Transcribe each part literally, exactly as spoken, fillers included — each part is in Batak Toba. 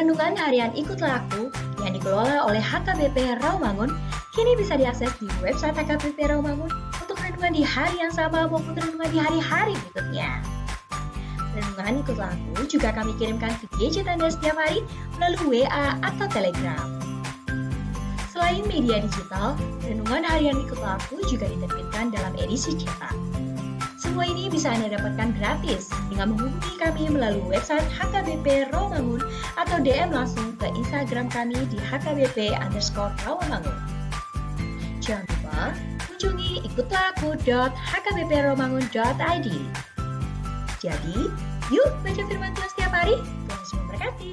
Renungan harian Ikutlah Aku yang dikelola oleh H K B P Rawamangun kini bisa diakses di website H K B P Rawamangun untuk renungan di hari yang sama maupun renungan di hari-hari berikutnya. Renungan Ikutlah Aku juga kami kirimkan ke gadget Anda setiap hari melalui W A atau Telegram. Selain media digital, renungan harian Ikutlah Aku juga diterbitkan dalam edisi cetak. Semua ini bisa Anda dapatkan gratis dengan menghubungi kami melalui website H K B P Rawamangun atau D M langsung ke Instagram kami di H K B P underscore Rawamangun. Jangan lupa kunjungi ikutlah aku dot H K B P rawamangun dot I D. Jadi, yuk baca firman Tuhan setiap hari. Tuhan Yesus memberkati.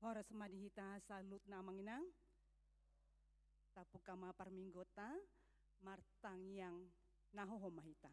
Horas ma di hita saluhutna amang inang. Tabuka ma parmingguonta, martangiang na hohom ma hita.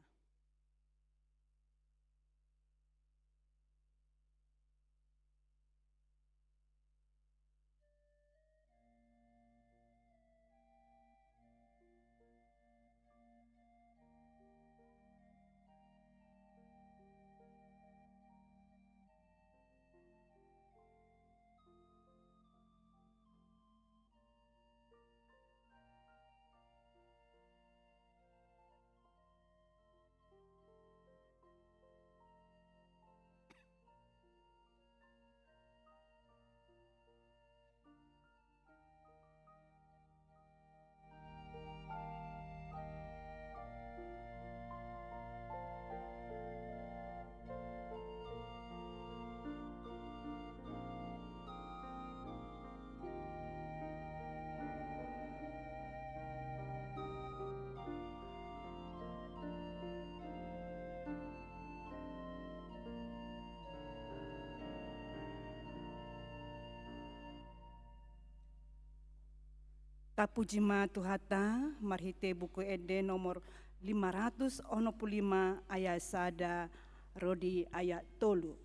Tapuji ma Tuhanta marhite Buku Ende nomor lima ratus onom pulu lima ayat sada ro di ayat tolu.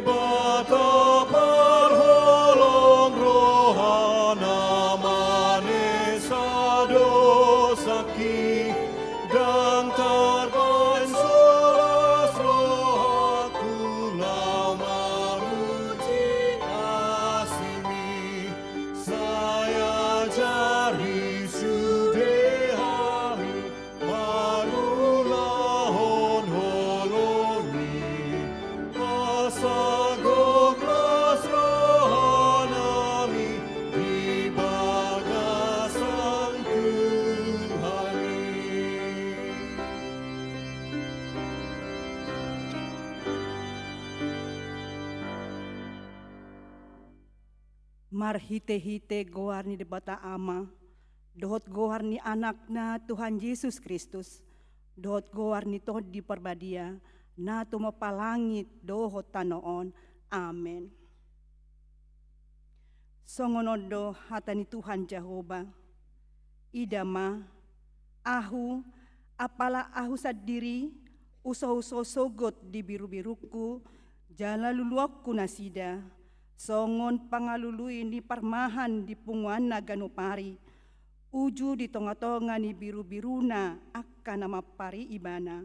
Debata parholong rohana manesa dosangki, ndang tarbahen solas rohangku laho mamuji asingmi. Sai ajari sude hami mangulahon holongmi, asa gok las rohanami di bagasan Tuhan i. Marhitehite goar ni Debata Ama, dohot goar ni Anakna Tuhan Jesus Kristus, dohot goar ni Tondi Parbadia, na tumompa langit dohot tano on. Amen. Songon on do hata ni Tuhan Jahowa: Ida ma, ahu, apala ahu sandiri, husouso sogot di birubirungku, jala luluonku nasida, songon pangalului ni parmahan di punguanna ganup ari, uju di tongatonga ni birubiruna angka na mampari ibana.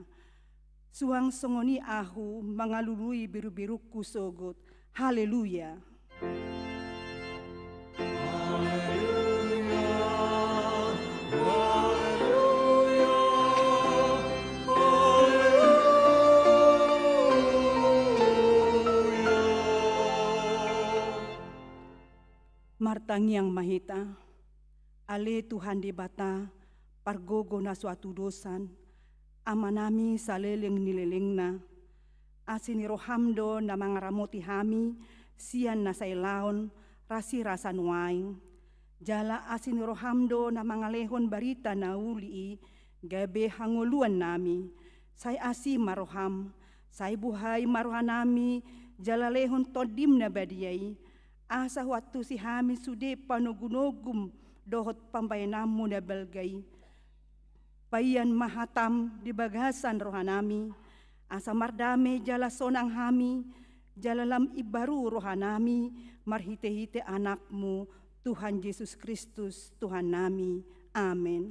Suang songon i ahu mangalului birubirungku sogot. Haleluya. Martangiang ma hita. Ale Tuhan Debata, pargogo na so hatudosan, Amanami saleleng ni lelengna, asi ni roham do na mangaramoti hami sian na sailaon rasirasa nuaeng. Jala asi ni roham do na mangalehon barita na uli i gabe hangoluan nami. Sai asi ma roham, sai buhai ma rohanami, jala lehon Tondim na badia i, asa huantusi hami sude panogunogum dohot pambahenanmu na balga i. Paihon ma hatam di bagasan rohanami, asa mardame jala sonang hami, jala lam imbaru rohanami, marhitehite Anakmu, Tuhan Jesus Kristus, Tuhannami. Amen.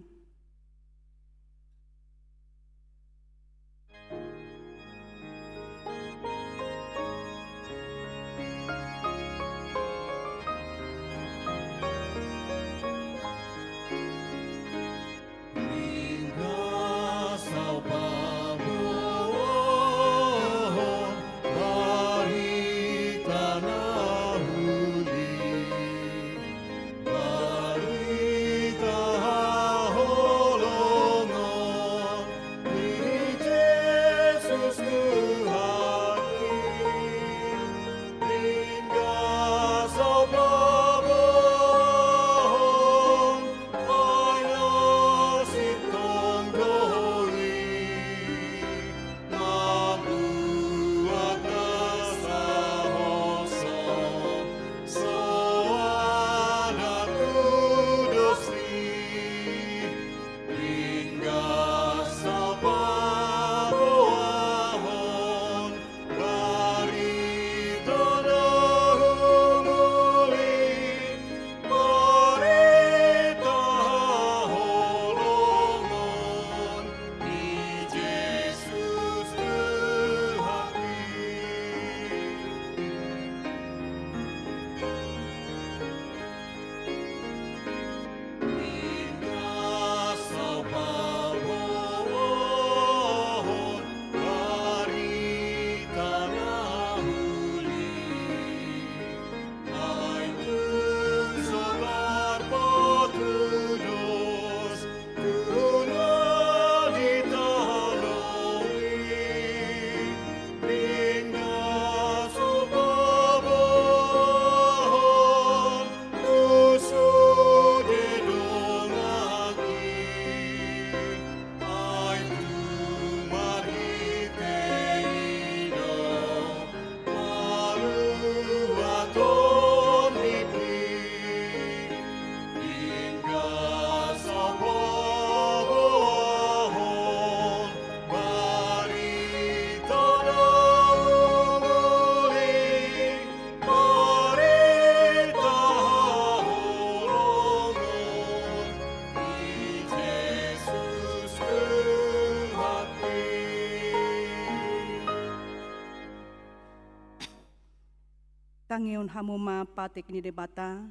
Tangihon hamu ma patik ni Debata,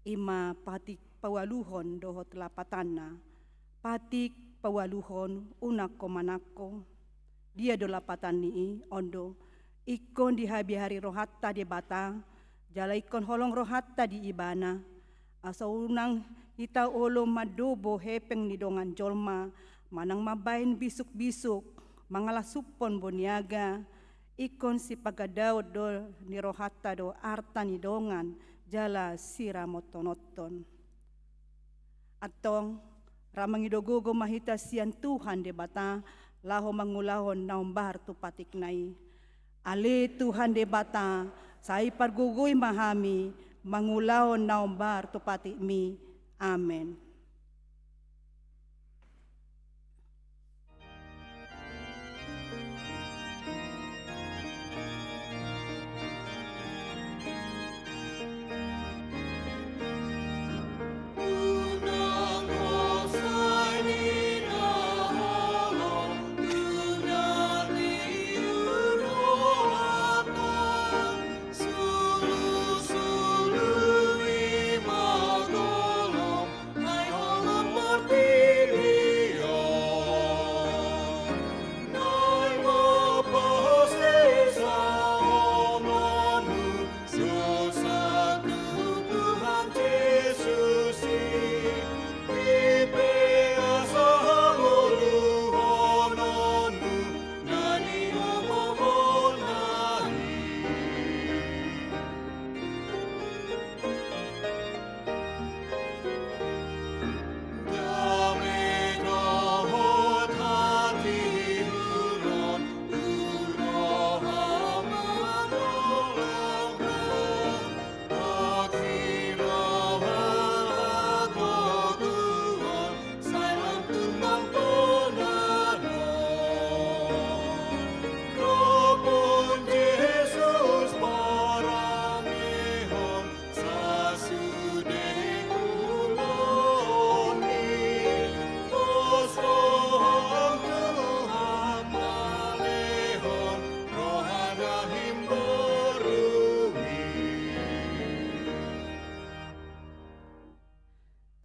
i ma patik paualuhon dohot lapatanna. Patik paualuhon, unang ho manangko. Dia do lapatan ni i? On do: Ingkon dihabiari rohanta Debata, jala ingkon holong rohanta di Ibana, asa unang hita olo mandobo hepeng ni dongan jolma, manang mambahen bisukbisuk, mangalasuphon boniaga. Ingkon sipagadaon do ni rohanta do arta ni dongan jala siramothononhon. Antong, ra mangido gogo ma hita sian Tuhan Debata, laho mangulahon na hombar tu patikna i. Ale Tuhan Debata, sai pargogoi ma hami mangulahon na hombar tu patikmi. Amen.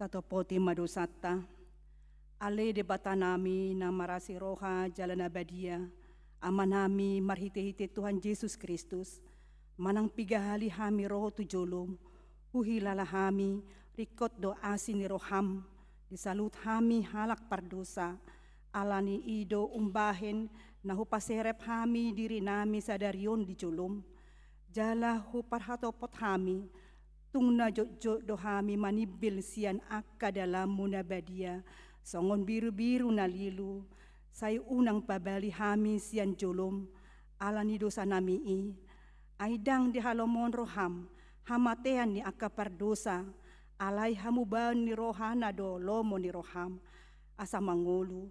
Tatopoti ma dosanta. Ale Debatanami na marasi roha jala na badia, Amanami marhitehite Tuhan Jesus Kristus, manang piga hali hami ro tu jolom, huhilala hami ringkot do asi ni roham di saluhut hami halak pardosa. Ala ni i do umbahen na hupaserep hami dirinami sadari on di jolom, jala huparhatopot hami, tung na jotjot do hami manimbil sian angka dalanmu na badia, songon birubiru na lilu. Sai unang pabali hami sian jolom ala ni dosanami i. Ai ndang dihalomohon roham hamatean ni angka pardosa, alai hamubaon ni rohana do lomo ni roham, asa mangolu.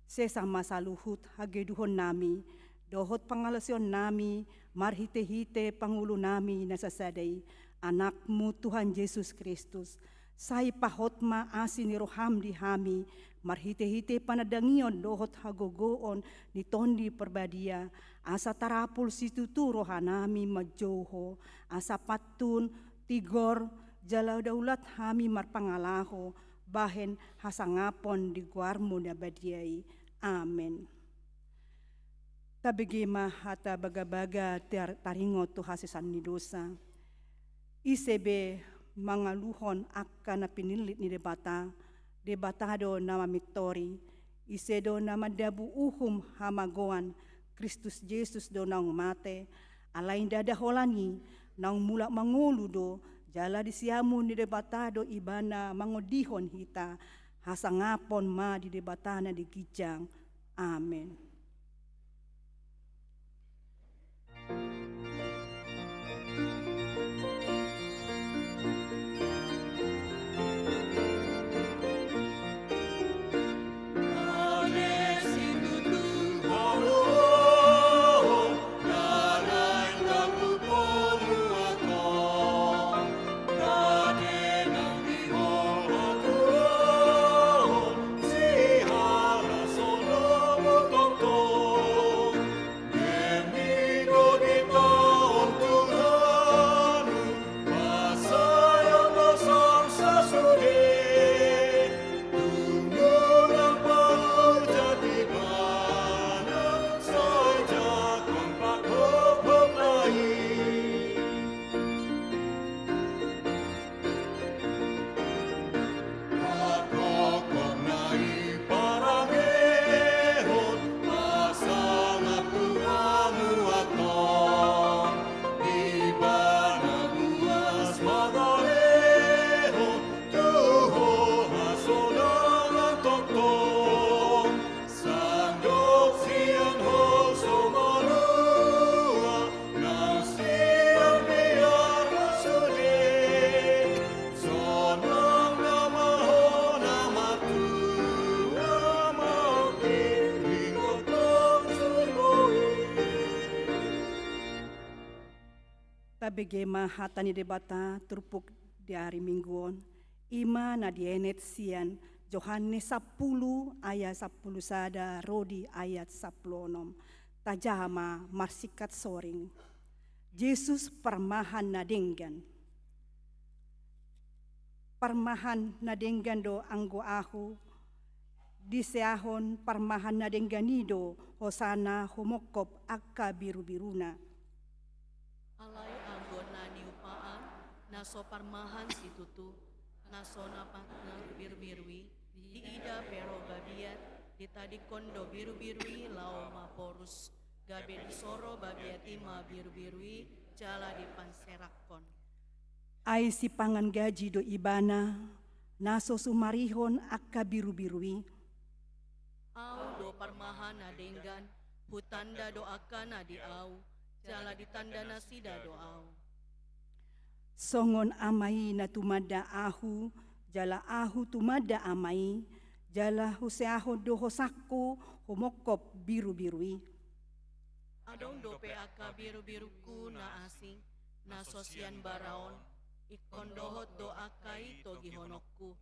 Sesa ma saluhut hagedukannami dohot pangalaosionnami marhitehite Pangulunami na sasada i, Anakmu Tuhan Jesus Kristus. Sai pahot ma asi ni roham di hami marhitehite panandangion dohot hagogoon ni Tondi Parbadia, asa tarapul situtu rohanami manjou Ho, asa pantun, tigor, jala daulat hami marpangalaho bahen hasangapon di goarmu na badia i. Amen. Tabege ma hata bagabaga tar-, taringot tu hasesaan ni dosa. Ise be mangaluhon angka na pinillit ni Debata, Debata do na mamintori. Ise do na mandabu uhum hamagoan, Kristus Jesus do naung mate, alai ndada holan i, naung mulak mangolu do, jala di siamun ni Debata do Ibana mangondihon hita. Hasangapon ma di Debata na di ginjang. Amen. Tabege ma hata ni Debata turpuk di ari Minggu on, i ma na dienet sian Johannes sampulu ayat sampulu sada ro di ayat sampulu onom. Tajaha ma marsingkat soring. Jesus parmahan na denggan. Parmahan na denggan do anggo ahu, diseahon parmahan na denggan i do hosana humongkop angka birubiruna. Alai anggo na niupaan, na so parmahan situtu, na so na patna birubiru i, diida pe ro babiat, ditadingkon do birubiru i laho maporus, gabe disoro babiat i ma birubiru i, jala dipanserakkon. Ai sipangan gaji do ibana, na so sumarihon angka birubiru i. Ahu do parmahan na denggan, hutanda do angka na di ahu, jala ditanda nasida do ahu. Songon Ama i na tumanda ahu, jala ahu tumanda Ama i, jala huseahon do hosangku humongkop birubiru i. Adong dope angka birubirungku na asing, na so sian bara on, ingkon dohot do angka i togihononku.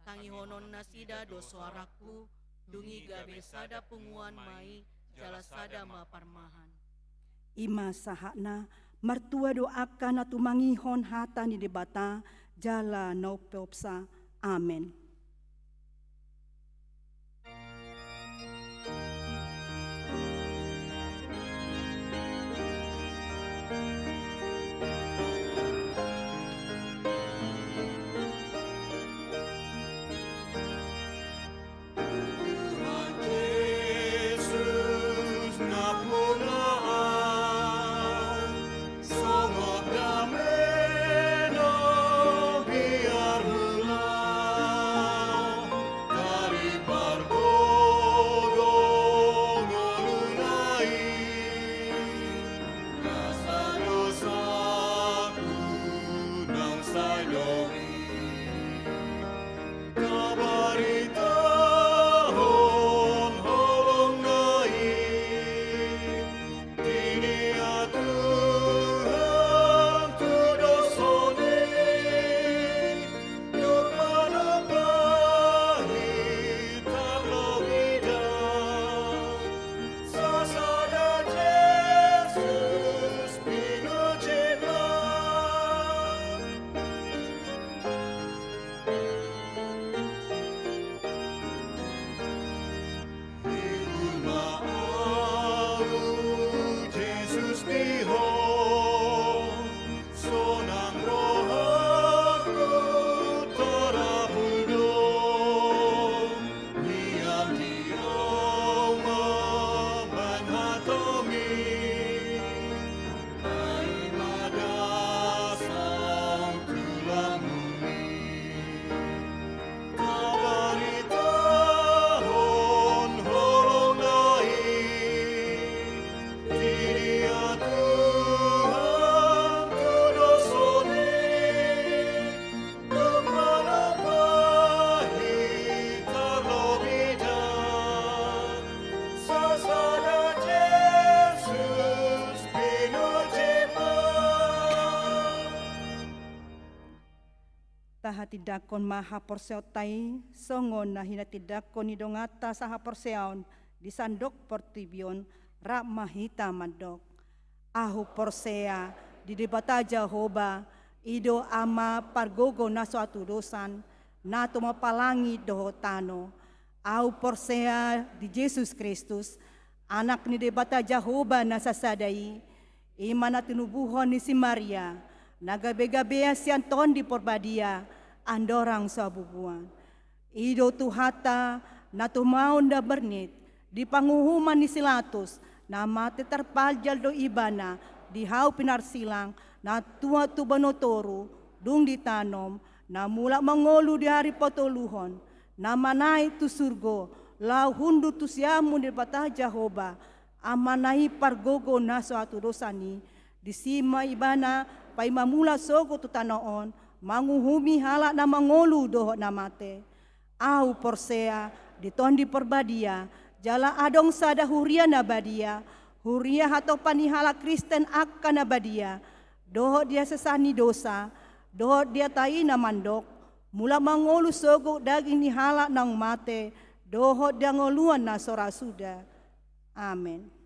Tangihonon nasida do soarangku, dung i gabe sada punguan ma i, jala sada ma parmahan. I ma sahatna, martua do angka na tumangihon hata ni Debata, jala na umpeopsa. Amen. Tuhan Jesus, nampuna ahu, songon dame na biar hula, taribar gogo ngoluna i, nasa dosaku naung sai dong i. Tabaritahon holongna i, di dia Tuhan tu dosa ni, tu manompahi tarlobi da. Sasada Jesus pinuji ma. Ihut ma ahu, Jesus, di Ho, sonang rohangku tarabul do, mian di ahu mambahen hataMi. Ai ma dasam tulangMi, tabaritahon holongna i, di dia Tuhan tu dosa ni, tu manompahi tarlobi da. Sasada Jesus pinuji ma. Tahatindangkon ma haporseaonta i, songon na hinatindangkon ni donganta sahaporseaon di sandok portibi on, rap ma hita mandok. Ahu porsea di Debata Jahowa, i do Ama pargogo na so hatudosan, na tumompa langit dohot tano. Ahu porsea di Jesus Kristus, Anak ni Debata Jahowa na sasada i, i ma na tinubuhon ni si Maria, na gabegabean sian Tondi Porbadia, andorang so bubuan. I do Tuhanta, na tumaon na bernit, di panguhuman ni si Latus, na mate tarpanjal do Ibana, di hau pinarsilang, na tuat tu banua toru, dung ditanom, na mulak mangolu di ari patoluhon, na manaek tu surgo, laho hundul tu siamun ni Debata Jahowa, Amana i pargogo na so hatudosan i, disi ma Ibana paima mulak sogot tu tano on, manguhumi halak na mangolu dohot na mate. Ahu porsea di Tondi Porbadia, jala adong sada huria na badia, huria hatopan ni halak Kristen angka na badia, dohot di hasesaan ni dosa, dohot di hata i na mandok, mulak ma ngolu sogot daging ni halak naung mate, dohot di hangoluan na so ra suda. Amen.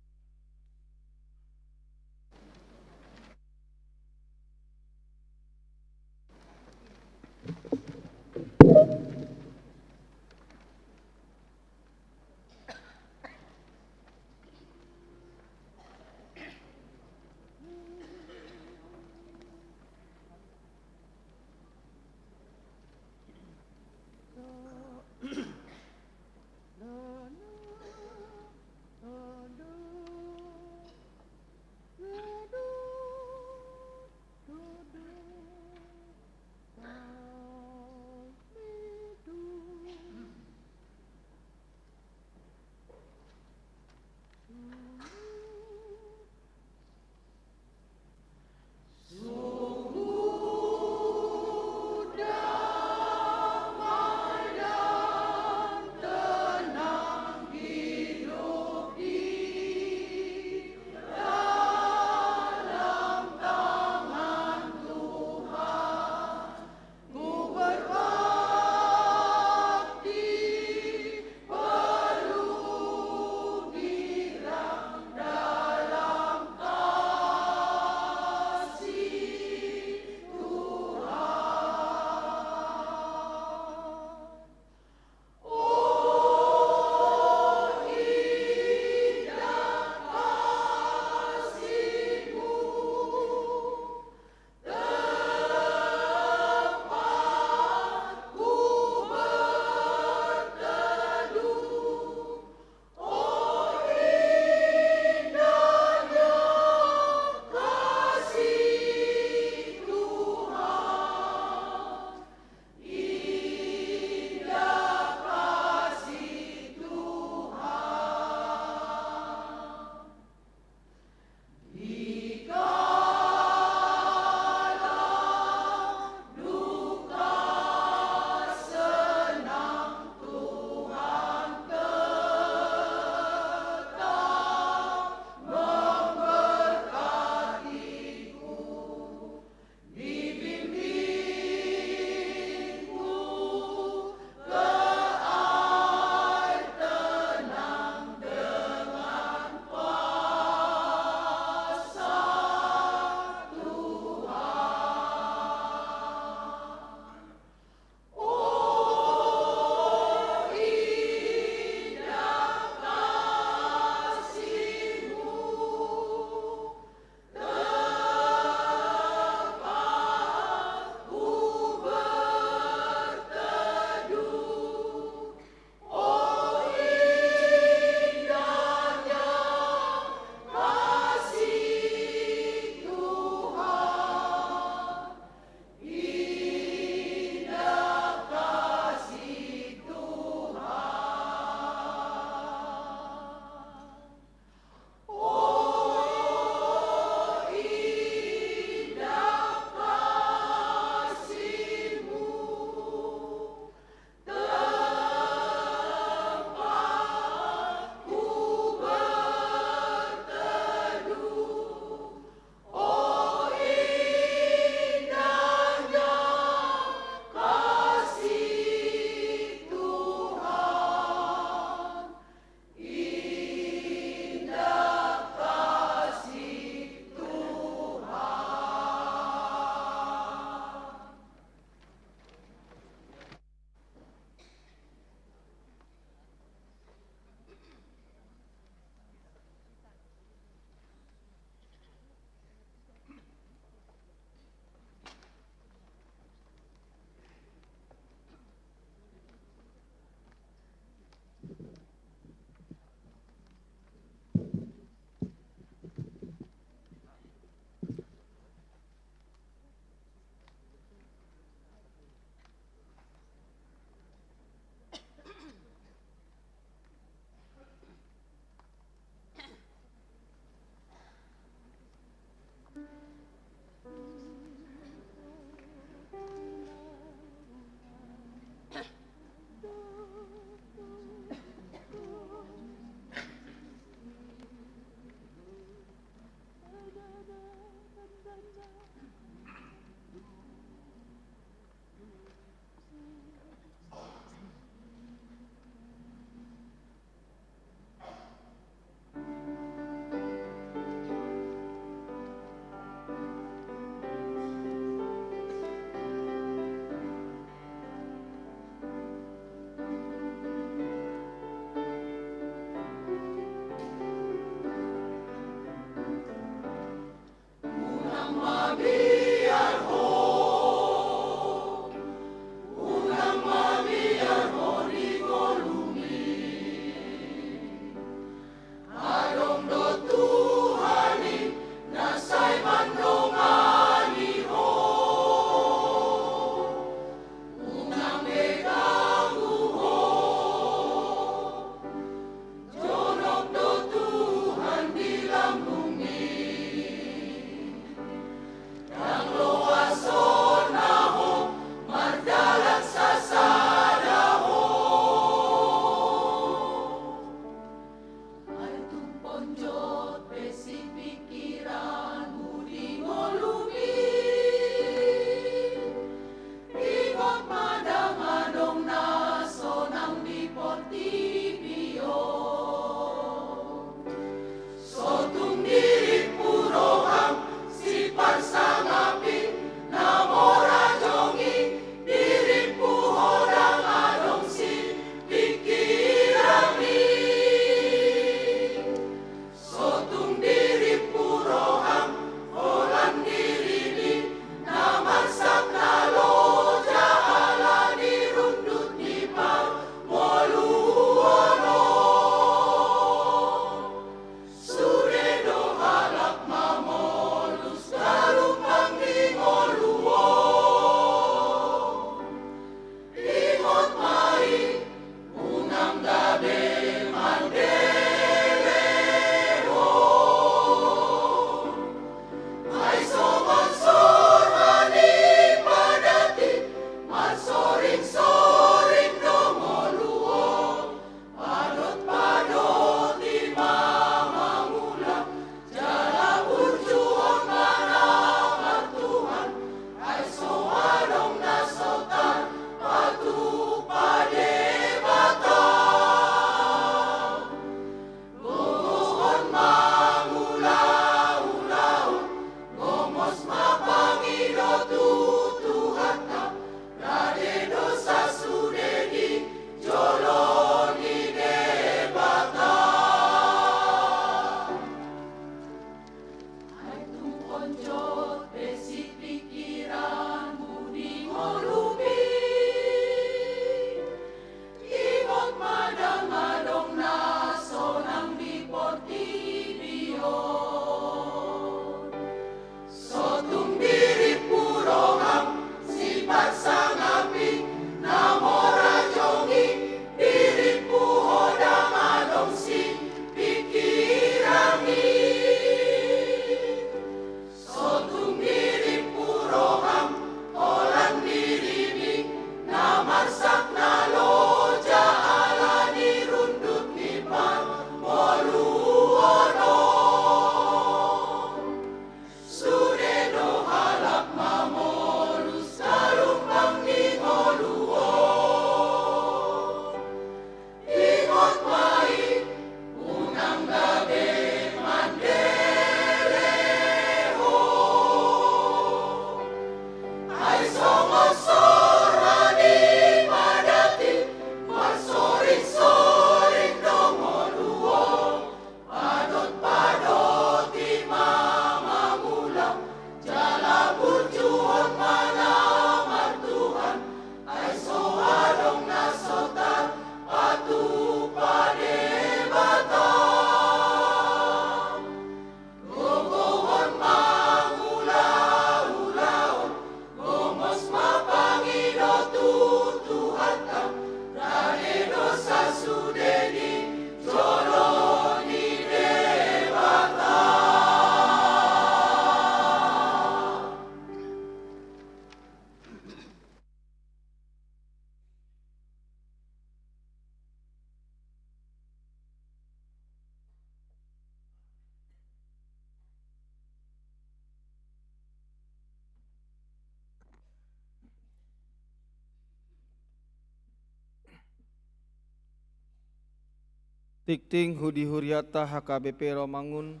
Tingting hudi huriata H K B P Rawamangun,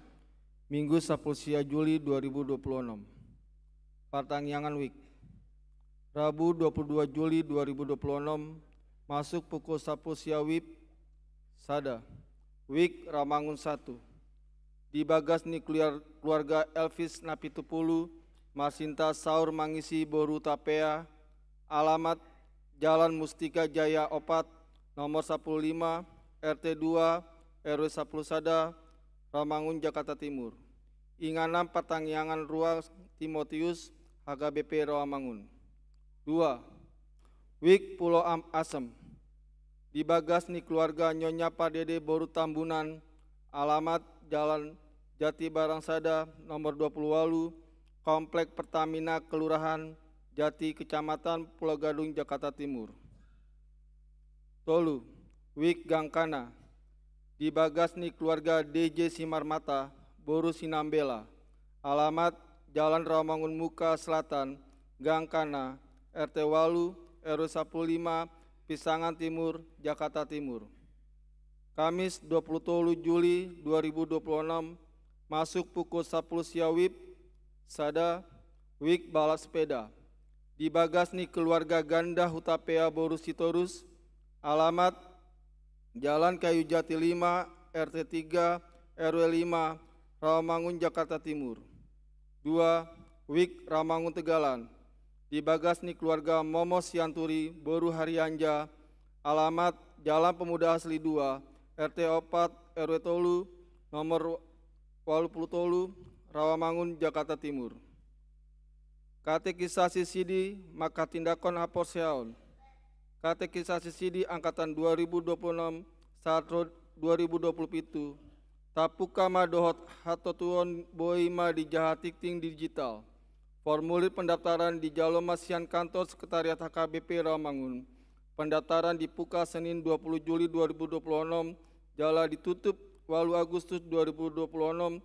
Minggu sapuluh sia Juli dua ribu dua puluh enam. Partangiangan WIB. Rabu dua puluh dua Juli dua ribu dua puluh enam, masuk pukul sapuluh sia WIB, sada. WIB Rawamangun satu. Di bagas ni keluar-, keluarga Elvis Napitupulu, marsinta saur mangisi boru Hutapea, alamat Jalan Mustika Jaya opat, nomor sapuluh lima, R T dua, R W sapuluh sada, Rawamangun, Jakarta Timur. Inganan partangiangan ruas Timotius, H K B P Rawamangun. Dua. WIB Pulo Am-, Asem. Di bagas ni keluarga Nyonya Pardede boru Tambunan, alamat Jalan Jati Barang Sada, nomor dua puluh walu, Komplek Pertamina, Kelurahan Jati, Kecamatan Pulo Gadung, Jakarta Timur. Tolu. WIB Gangkana. Di bagas ni keluarga D J Simarmata boru Sinambela, alamat Jalan Rawamangun Muka Selatan, Gangkana, R T walu, R W sapuluh lima, Pisangan Timur, Jakarta Timur. Kamis dua puluh tolu Juli dua ribu dua puluh enam, masuk pukul sapuluh sia WIB, sada. WIB Balap Sepeda. Di bagas ni keluarga Ganda Hutapea boru Sitorus, alamat Jalan Kayu Jati lima, R T tiga, R W lima, Rawamangun, Jakarta Timur. Dua. WIB Rawamangun Tegalan. Di bagas ni keluarga Momo Sianturi boru Harianja, alamat Jalan Pemuda Asri dua, R T opat, R W tolu, nomor walu puluh tolu, Rawamangun, Jakarta Timur. Katekisasi sidi manghatindanghon haporseaon. Katekisasi sidi angkatan dua ribu dua puluh enam sahat ro-, dua ribu dua puluh pitu, tapungka ma dohot hatotuon boi ma dijaha tingting digital. Formulir pendaftaran dijalo ma sian kantor sekretariat H K B P Rawamangun. Pendaftaran dibuka Senin dua puluh Juli dua ribu dua puluh enam, jala ditutup walu Agustus dua ribu dua puluh enam,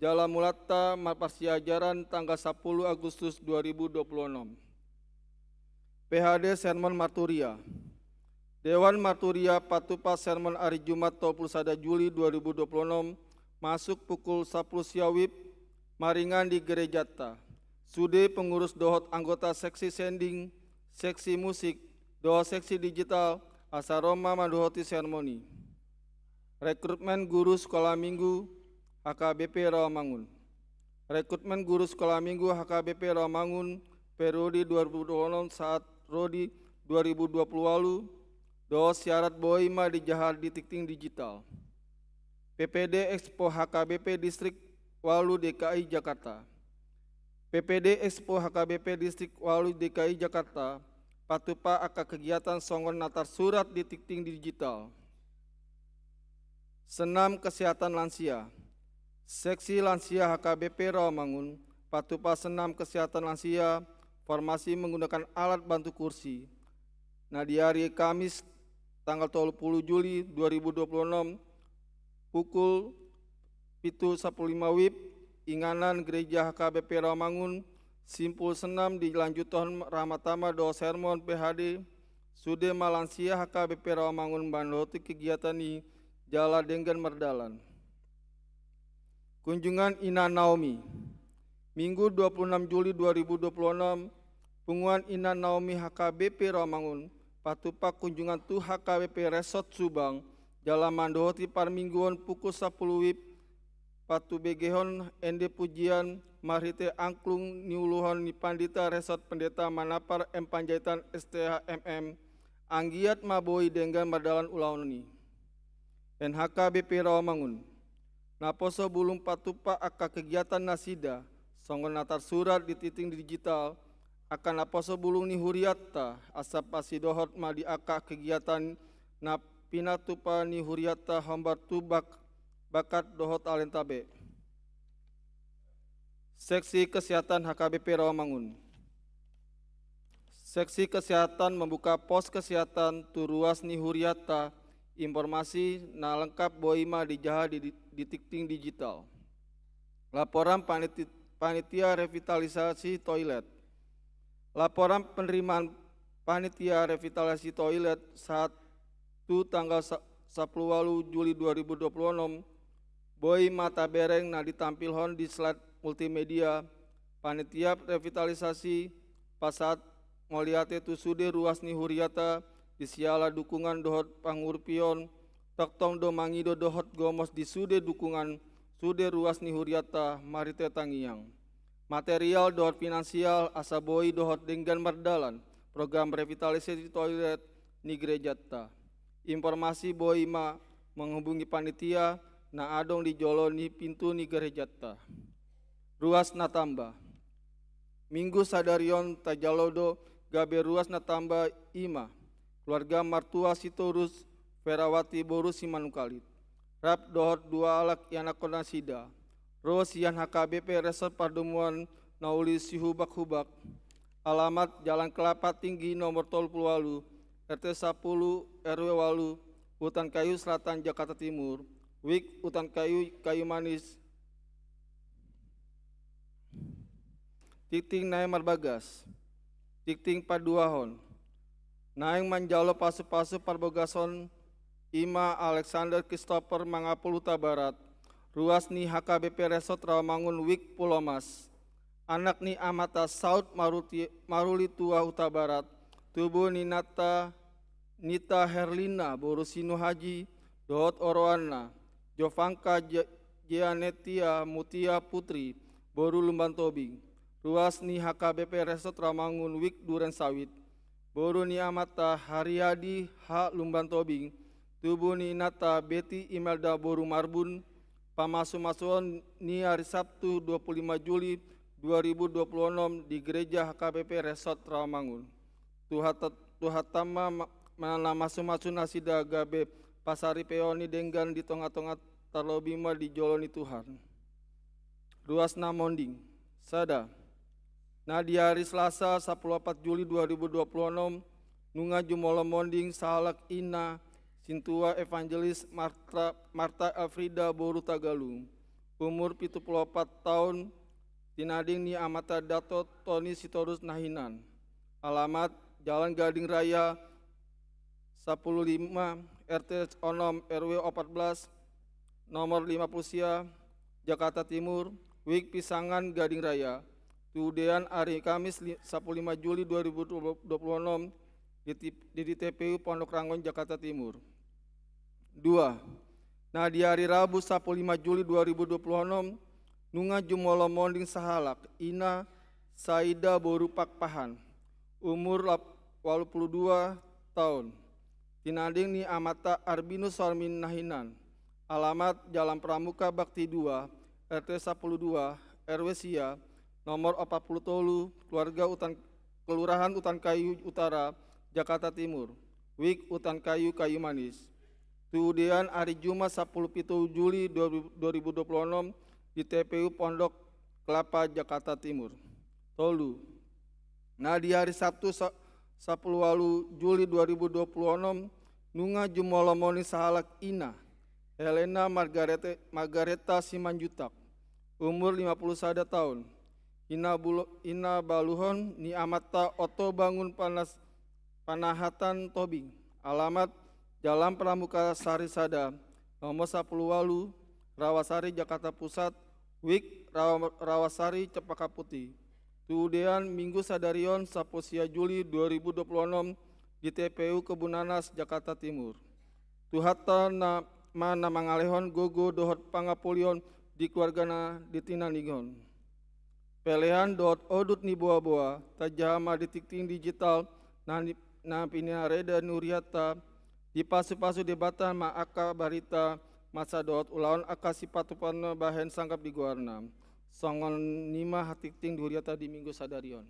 jala mulanta marparsiajaran tanggal sapuluh Agustus dua ribu dua puluh enam. P H D Sermon Marturia. Dewan Marturia patupa sermon ari Jumat dua puluh sada Juli dua ribu dua puluh enam, masuk pukul sapuluh sia WIB, maringan di gerejanta. Sude pengurus dohot anggota seksi sending, seksi musik, dohot seksi digital, asa ro ma mandohoti sermon i. Rekrutmen guru sekolah minggu H K B P Rawamangun. Rekrutmen guru sekolah minggu H K B P Rawamangun periode dua ribu dua puluh enam sahat ro di dua ribu dua puluh walu, dohot syarat boi ma dijaha di tingting digital. P P D Expo H K B P Distrik walu D K I Jakarta. P P D Expo H K B P Distrik walu D K I Jakarta patupa angka kegiatan songon na tarsurat di tingting digital. Senam kesehatan lansia. Seksi lansia H K B P Rawamangun patupa senam kesehatan lansia, formasi menggunakan alat bantu kursi. Na di ari Kamis tanggal tolu puluh Juli dua ribu dua puluh enam, pukul pitu sapuluh lima WIB, inganan Gereja H K B P Rawamangun, simpul senam dilanjuthon rahmat-rahmat dohot sermon P H D, sude ma lansia H K B P Rawamangun mandohoti kegiatan i jala denggan mardalan. Kunjungan Ina Naomi. Minggu dua puluh enam Juli dua ribu dua puluh enam, Punguan Ina Naomi H K B P Rawamangun patupa kunjungan tu H K B P Resort Subang, jala mandohoti parmingguon pukul sapuluh WIB, patubegehon ende pujian marhite angklung niuluhon ni Pandita Resort Pendeta Manampar M Panjaitan S T H M M, anggiat ma boi denggan mardalan ulaon i. N H K B P Rawamangun. Naposo bulung patupa angka kegiatan nasida, songon na tarsurat di tingting digital, angka naposo bulung ni hurianta, asa pasidohot ma di angka kegiatan na pinatupa ni hurianta hombar tu bak-, bakat dohot talenta be. Seksi Kesehatan H K B P Rawamangun. Seksi Kesehatan membuka pos kesehatan tu ruas ni hurianta, informasi na lengkap boi ma dijaha di, di, di tingting digital. Laporan paniti-, panitia revitalisasi toilet. Laporan penerimaan panitia revitalisasi toilet sahat tu tanggal sa-, sapuluh walu Juli dua ribu dua puluh onom, boi ma tabereng na ditampilhon di slide multimedia. Panitia revitalisasi pasahat mauliate tu sude ruas ni huriata di siala dukungan dohot pangurupion. Tongtong do mangido dohot gomos di sude dukungan sude ruas ni huriata marhite tangiang material dohot finansial asa boi dohot denggan mardalan program revitalisasi toilet ni gerejanta. Informasi boi ma menghubungi panitia na adong di jolo ni pintu ni gerejanta. Ruas na tamba. Minggu sadari on tajalo do gabe ruas na tamba, i ma keluarga martua Sitorus Ferawati boru Simanungkalit, rap dohot dua halak ianakhon nasida, ro sian H K B P Resort Pardomuan na uli Sihubak-hubak, alamat Jalan Kelapa Tinggi nomor tolu puluh walu, R T sapuluh, R W walu, Hutan Kayu Selatan, Jakarta Timur, WIK Hutan Kayu, Kayu Manis. Tingting naeng marbagas. Tingting paduahon. Naeng manjalo pasu-pasu parbagason, i ma Alexander Christopher Mangapul Hutabarat, ruas ni H K B P Resort Rawamangun, WIK Pulomas. Anak ni amanta Saud Maruti-, Marulitua Hutabarat, tubu ni inanta Nita Herlina boru Sinuhaji, dohot oroanna Jovanka Je-, Jeanetia Mutia Putri boru Lumban Tobing, ruas ni H K B P Resort Rawamangun, WIK Duren Sawit. Boru ni amanta Hariadi H Lumban Tobing, tubu ni inanta Beti Imelda boru Marbun. Pamasu-masuon ni ari Sabtu dua puluh lima Juli dua ribu dua puluh onom di Gereja H K B P Resort Rawamangun. Tuhat-, Tuhanta ma, ma, na masu-masu nasida gabe pasaripeon ni denggan di tonga-tonga, tarlobi ma di jolo ni Tuhan. Ruas na monding. Sada. Na di ari Selasa sapuluh opat Juli dua ribu dua puluh onom, nunga jumolo monding sahalak ina, Sintua Evangelis Marta, Marta Afrida boru Tagalung, umur pitu puluh opat taon, tinading ni amanta Dato Toni Sitorus na hinan. Alamat Jalan Gading Raya sapuluh lima, R T onom, R W opat belas, nomor lima puluh sia, Jakarta Timur, WIK Pisangan Gading Raya. Tudean ari Kamis li-, sapuluh lima Juli dua ribu dua puluh onom di T-, di, di T P U Pondok Rangon, Jakarta Timur. Dua. Na di ari Rabu sapuluh lima Juli dua ribu dua puluh onom, nunga jumolo monding sahalak ina, Saida boru Pakpahan, umur lap-, walu puluh dua taon. Tinading ni amanta Arbinus Sormin na hinan. Alamat Jalan Pramuka Bakti dua, R T sapuluh dua, R W sia, nomor opat puluh tolu, keluarga Hutan, Kelurahan Hutan Kayu Utara, Jakarta Timur. WIK Hutan Kayu, Kayu Manis. Tudean ari Jumat sapuluh pitu Juli dua ribu, dua ribu dua puluh onom di T P U Pondok Kelapa, Jakarta Timur. Tolu. Na di ari Sabtu sa-, sapuluh walu Juli dua ribu dua puluh onom, nunga jumolo monding sahalak ina, Helena Margarete-, Margareta Simanjuntak, umur lima puluh sada taon. Ina bulo-, ina baluhon ni amanta Oto Bangun Panas-, Panahatan Tobing. Alamat Jalan Pramuka Sari sada, nomor sapuluh walu, Rawasari, Jakarta Pusat, WIK Rawa-, Rawasari Cempaka Putih. Tudean Minggu sadari on sapuluh sia Juli dua ribu dua puluh onom di T P U Kebun Nanas, Jakarta Timur. Tuhanta na, ma na mangalehon gogo dohot pangapolion di keluargana di tinading on. Pelean dohot odut ni boa-boa, tajaha ma di tingting digital na ni-, na pinareda ni huriata, dipasu-pasu Debata ma angka barita, masa dohot ulaon angka sipatupaonna bahen sangkap di goarna. Songon i ma hatingting di huriata di Minggu sadari on.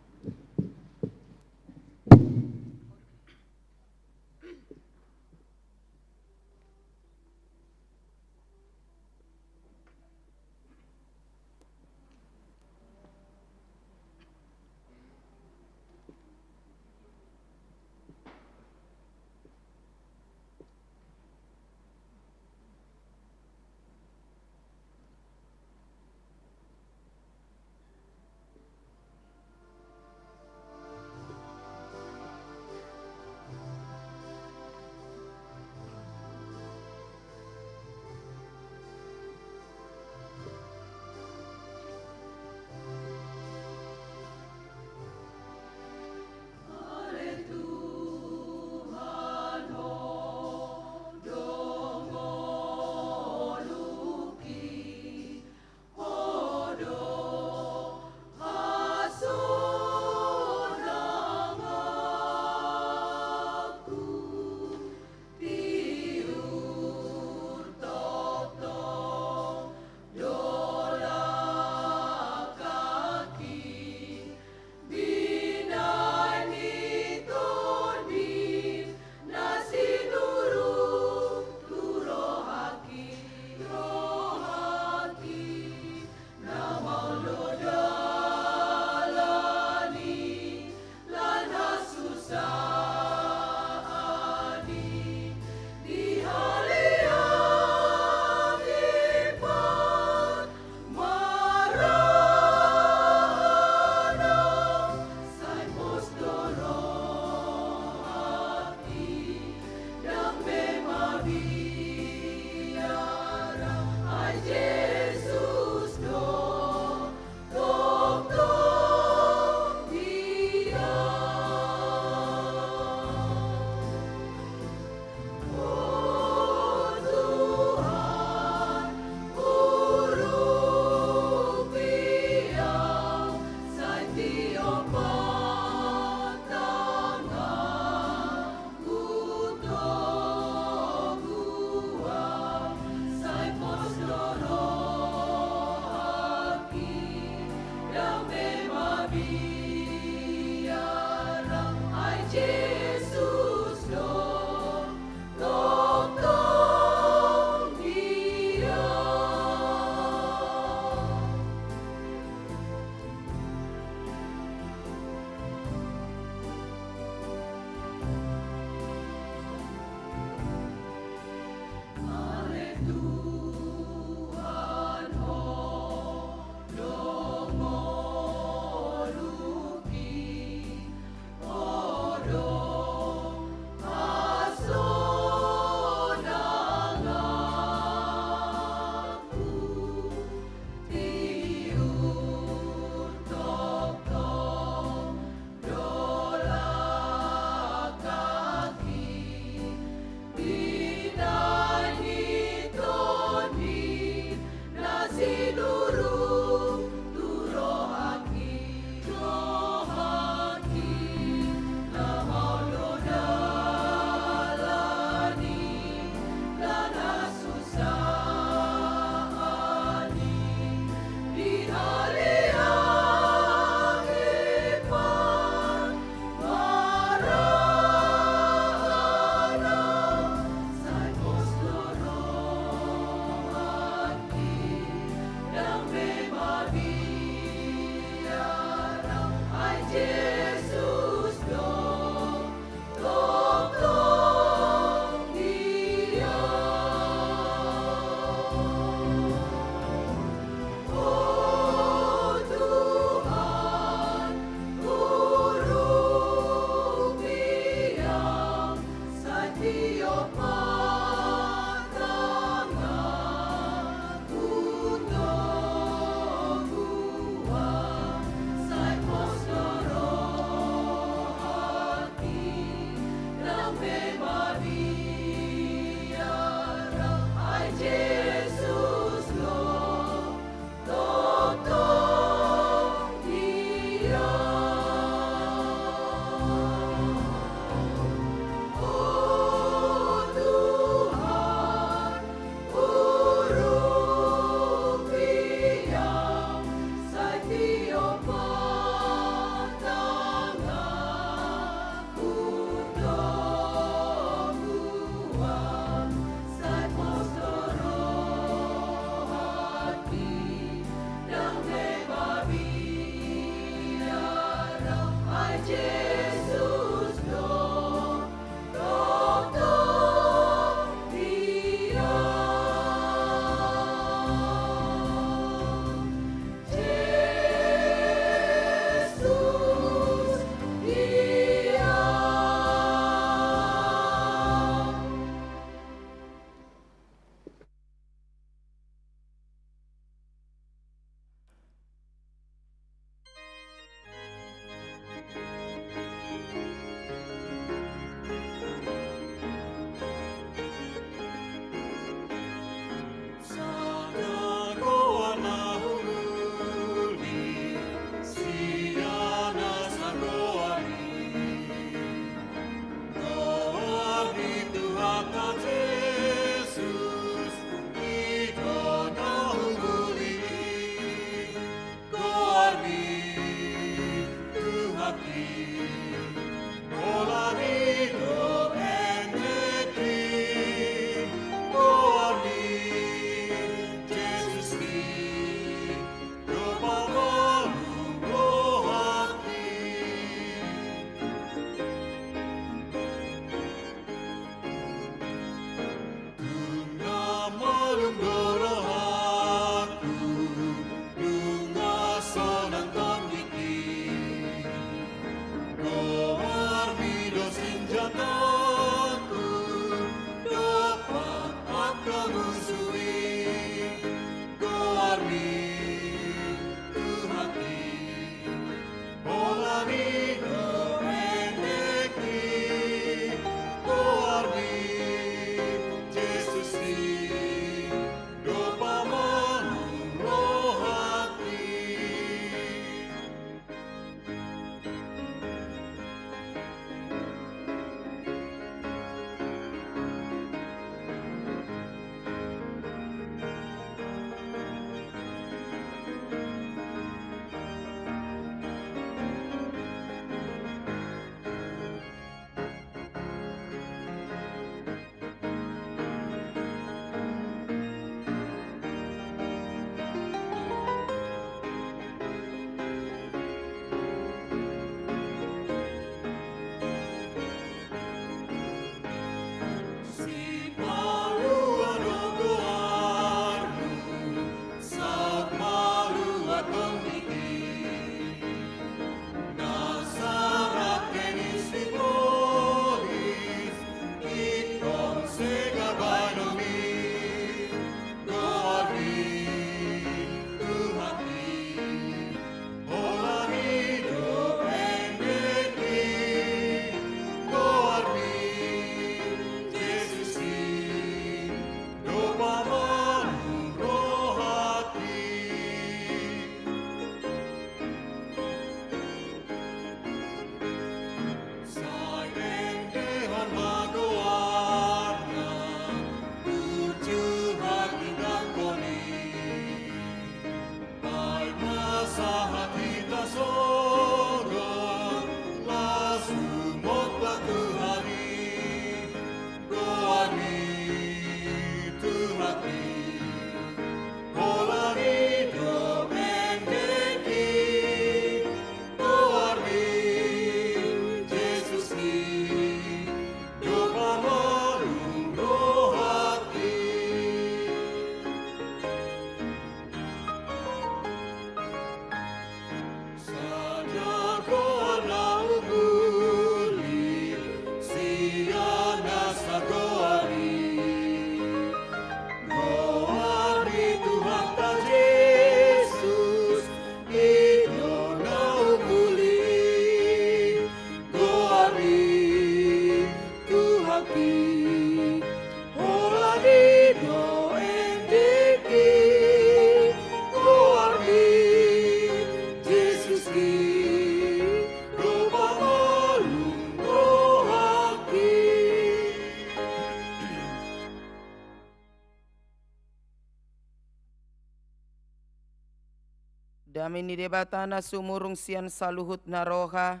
Dame ni Debata na sumurung sian saluhutna roha,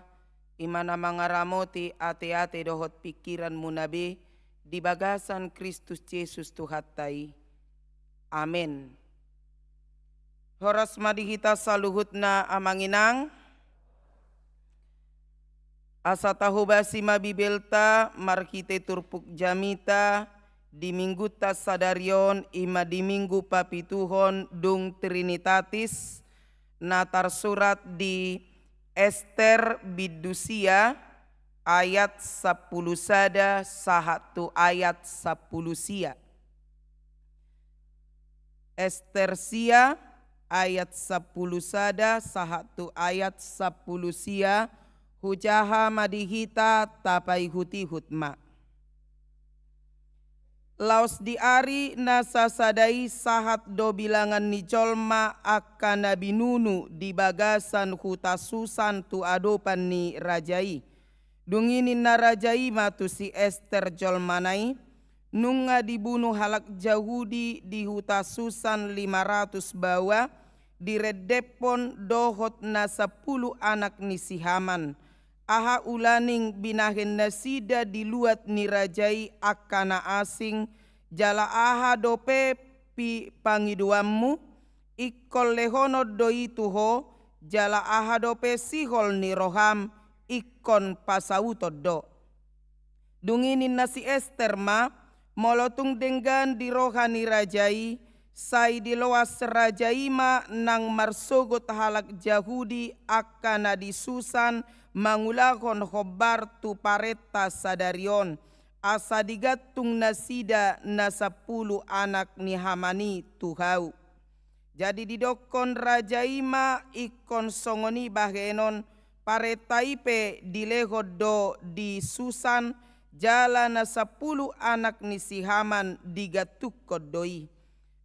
i ma na mangaramoti ateate dohot pingkiranmuna be di bagasan Kristus Jesus Tuhanta i. Amen. Horas ma di hita saluhutna, amang inang. Asa tahobasi ma Bibelta marhite turpuk jamita di Minggunta sadari on, i ma di Minggu papituhon dung Trinitatis, na tarsurat di Ester bindu sia ayat sampulu sada sahat tu ayat sampulu sia. Ester sia ayat sampulu sada sahat tu ayat sampulu sia. Hujaha ma di hita, tapaihutihut ma. Laos di ari na sasada i sahat do bilangan ni jolma angka na binunu di bagasan huta Susan tu adopan ni raja i. Dung i ninna raja i ma tu si Ester jolmana i, nunga dibunu halak Jahudi di huta Susan lima ratus baoa, direndephon dohot na sampulu anak ni si Haman. Aha ulaning binahen nasida di luat ni raja i angka na asing, jala aha dope pi-, pangidoanmu? Ingkon lehonon do i tu ho, jala aha dope sihol ni roham, ingkon pasauton do. Dung i ninna si Ester ma, molo tung denggan di roha ni raja i, sai diloas raja i ma nang marsogot halak Jahudi angka na di Susan mangulahon hombar tu parenta sadari on, asa digantung nasida na sampulu anak ni Haman i tu hau. Jadi didokkon raja i ma, ingkon songon i bahenon, parenta i pe dilehon do di Susan, jala na sampulu anak ni si Haman digantungkon do i.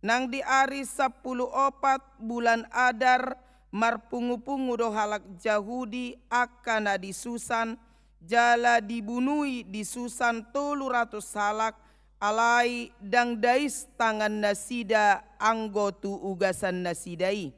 Nang di ari sampulu opat bulan Adar, marpungupungu do halak Jahudi angka na di Susan, jala dibunui di Susan tolu ratus halak, alai ndang dais tangan nasida anggo tu ugasan nasida i.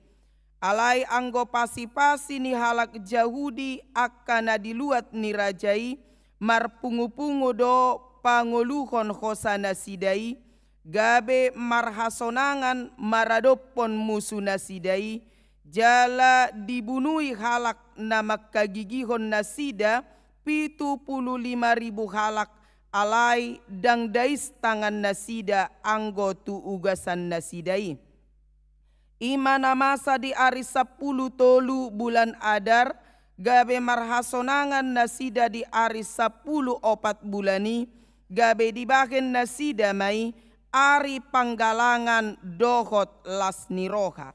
Alai anggo pasipasi ni halak Jahudi angka na di luat ni raja i, marpungupungu do pangoluhon hosa nasida i, gabe marhasonangan maradophon musu nasida i, jala dibunui halak na mangkagigihon nasida pitu pulu lima ribu halak, alai ndang dais tangan nasida anggo tu ugasan nasida i. I ma na masa di ari sampulu tolu bulan Adar, gabe marhasonangan nasida di ari sampulu opat bulan i, gabe dibahen nasida ma i ari panggalangan dohot las ni roha.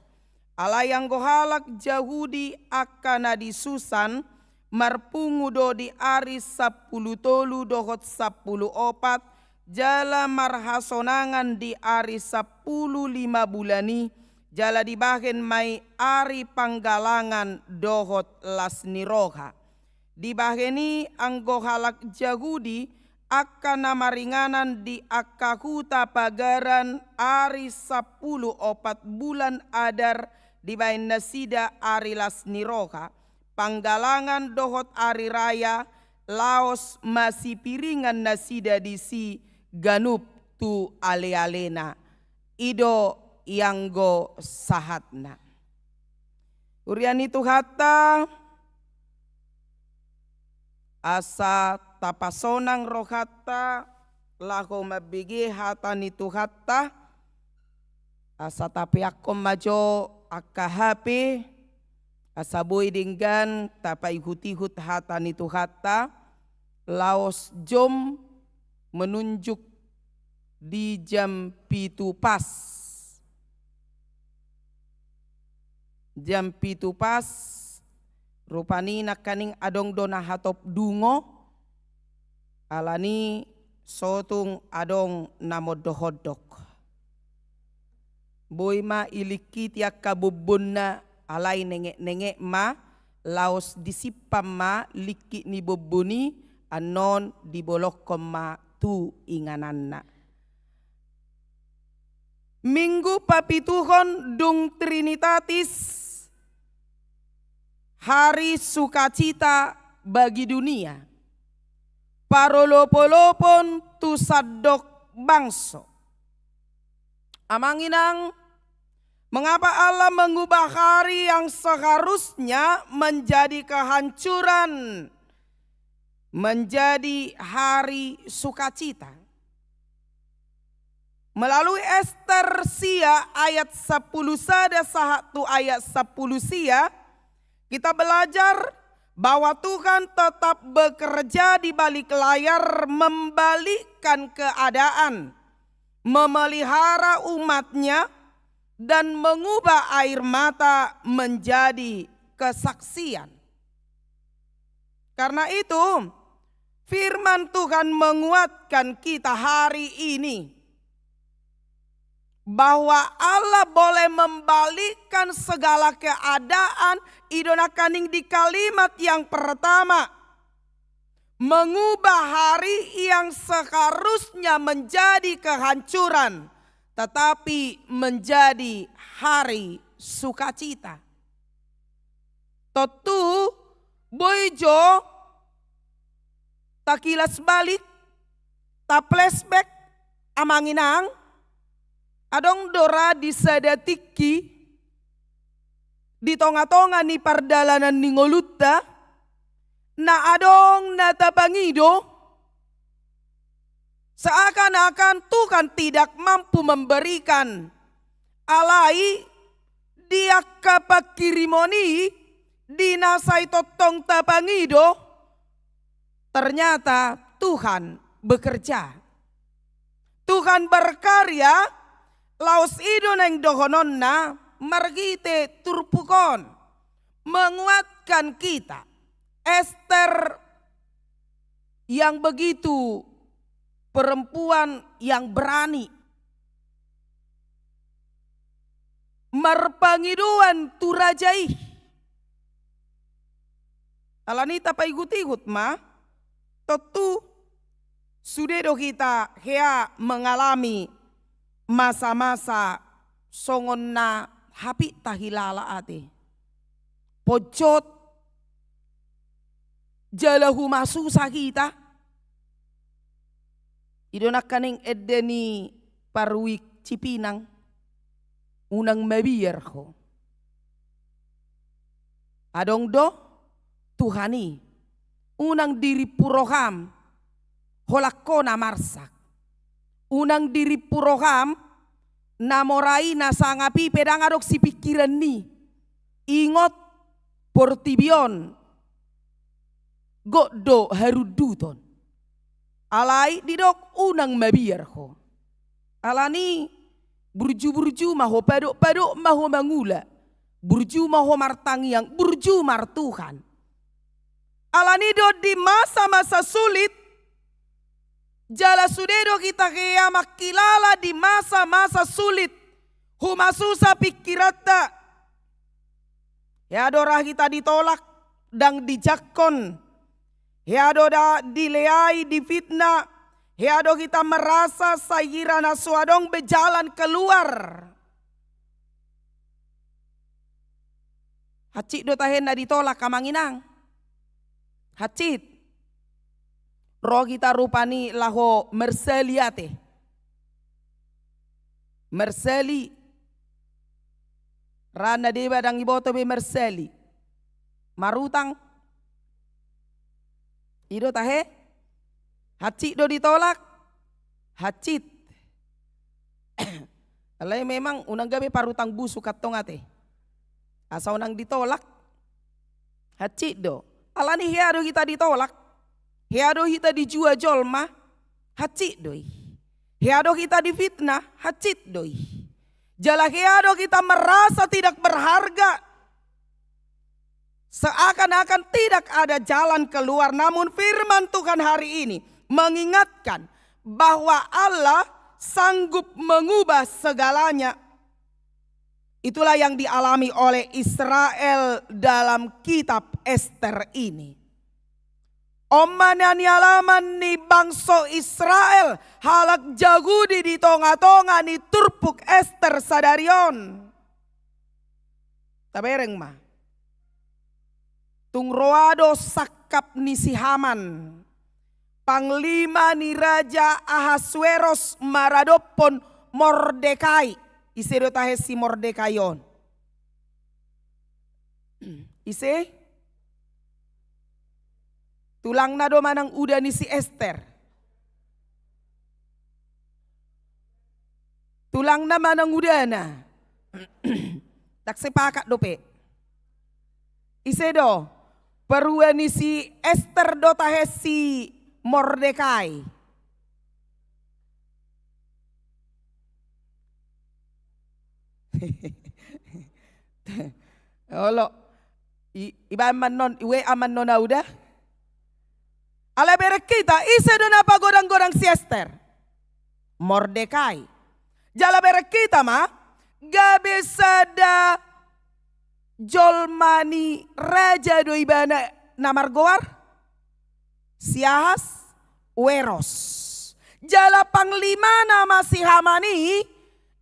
Alai anggo halak Jahudi angka na di Susan, marpungu do di ari sampulu tolu dohot sampulu opat, jala marhasonangan di ari sampulu lima bulan i, jala dibahen ma i ari panggalangan dohot las ni roha. Dibahen i anggo halak Jahudi angka na maringanan di angka huta pagaran ari sampulu opat bulan Adar, dibahen nasida ari las ni roha, panggalangan dohot ari raya, laos masipiringan nasida disi ganup tu alealena. I do i anggo sahatna. Huria ni Tuhanta, asa tapasonang rohanta laho mambege hata ni Tuhanta, asa tapeakhon ma jo angka hape, asa boi denggan tapaihutihut hata ni Tuhanta, laos jom menunjuk di jam pitu pas. Jam pitu pas, rupani nangkaning adong do na hatop dungo, alani sotung adong na mondokondok. Boi ma ilingkiti angka bombonna, alai nengetnenget ma, laos disimpan ma lingkit ni bombon i, annon dibolongkon ma tu ingananna. Minggu papituhon dung Trinitatis, Hari sukacita bagi dunia, parolopolopon tu sandok bangso. Amang inang, mengapa Allah mengubah hari yang seharusnya menjadi kehancuran menjadi hari sukacita? Melalui Ester sia ayat sampulu sada sahat tu ayat sampulu sia, kita belajar bahwa Tuhan tetap bekerja di balik layar, membalikkan keadaan, memelihara umat-Nya, dan mengubah air mata menjadi kesaksian. Karena itu, firman Tuhan menguatkan kita hari ini bahwa Allah boleh membalikkan segala keadaan. I do nangkaning di kalimat yang pertama, mengubah hari yang seharusnya menjadi kehancuran, tetapi menjadi hari sukacita. Tontu, boi jo takilas balik, ta-flashback, amang inang, adong do ra di sada tingki, di tongatonga ni pardalanan ni ngolunta, na adong na tapangido, seakan-akan Tuhan tidak mampu memberikan. Alai di angka pangkirimon i, di na sai tongtong tapangido, ternyata Tuhan bekerja. Tuhan berkarya, laos i do naeng dohononna marhite turpuk on, menguatkan kita. Ester yang begitu perempuan yang berani, marpangidoan tu raja i. Alani i tapaihut-ihut ma, tontu sude do hita hea mengalami masa-masa songon na hapit tahilala ate. Ponjot, jala humasusa hita. I do nangkaning ende ni paruik Cipinang, unang mabiar ho. Adong do Tuhan i, unang dirimpu roham, holan ho na marsak. Unang dirimpu roham, na mora i na sangap i pe ndang adong sipingkiran ni. Ingot, portibi on gok do harunduton. Alai didok unang mabiar ho. Alani burju-burju ma ho, padok-padok ma ho mangula. Burju ma ho martangiang, burju martuhan. Alani do di masa-masa sulit, jala sude do hita hea mangkilala di masa-masa sulit, humasusa pingkiranta. Hea do ra hita ditolak, ndang dijangkon. Hea do da dileai, difitnah. Hea do hita merasa sai hira na so adong be jalan keluar. Hansit do tahe na ditolak, amang inang. Hansit. Ro hita rupani laho marsali ate. Marsali. Ra na deba ndang diboto be marsali. Marutang. I do tahe? Hansit do ditolak? Hansit. Alai memang unang gabe parutang busuk antong ate. Asa unang ditolak. Hansit do. Alani hea do hita ditolak. Hea do hita dijua jolma. Hansit do i. Hea do hita difitnah. Hansit do i. Jala hea do hita merasa tidak berharga. Seakan-akan tidak ada jalan keluar, namun firman Tuhan hari ini mengingatkan bahwa Allah sanggup mengubah segalanya. Itulah yang dialami oleh Israel dalam kitab Ester ini. On ma na nialaman ni bangso Israel, halak Jahudi di tongatonga ni turpuk Ester sadari on. Tabereng ma. Tung roa do sangkap ni si Haman, panglima ni Raja Ahasweros, maradophon Mordekai. Ise do tahe si Mordekai on? Ise? Tulangna do manang uda ni si Ester? Tulangna manang udana? Ndang sepakat dope. Ise do? Perua ni si Ester do tahe si Mordekai? Olo. I, ibaen ma annon, i W A ma annon au da. Alai bereng hita, ise do na pagodang-godang si Ester? Mordekai. Jala bereng hita ma, gabe sada jolma ni raja do ibana na margoar si Ahasweros. Jala panglimana ma si Haman i,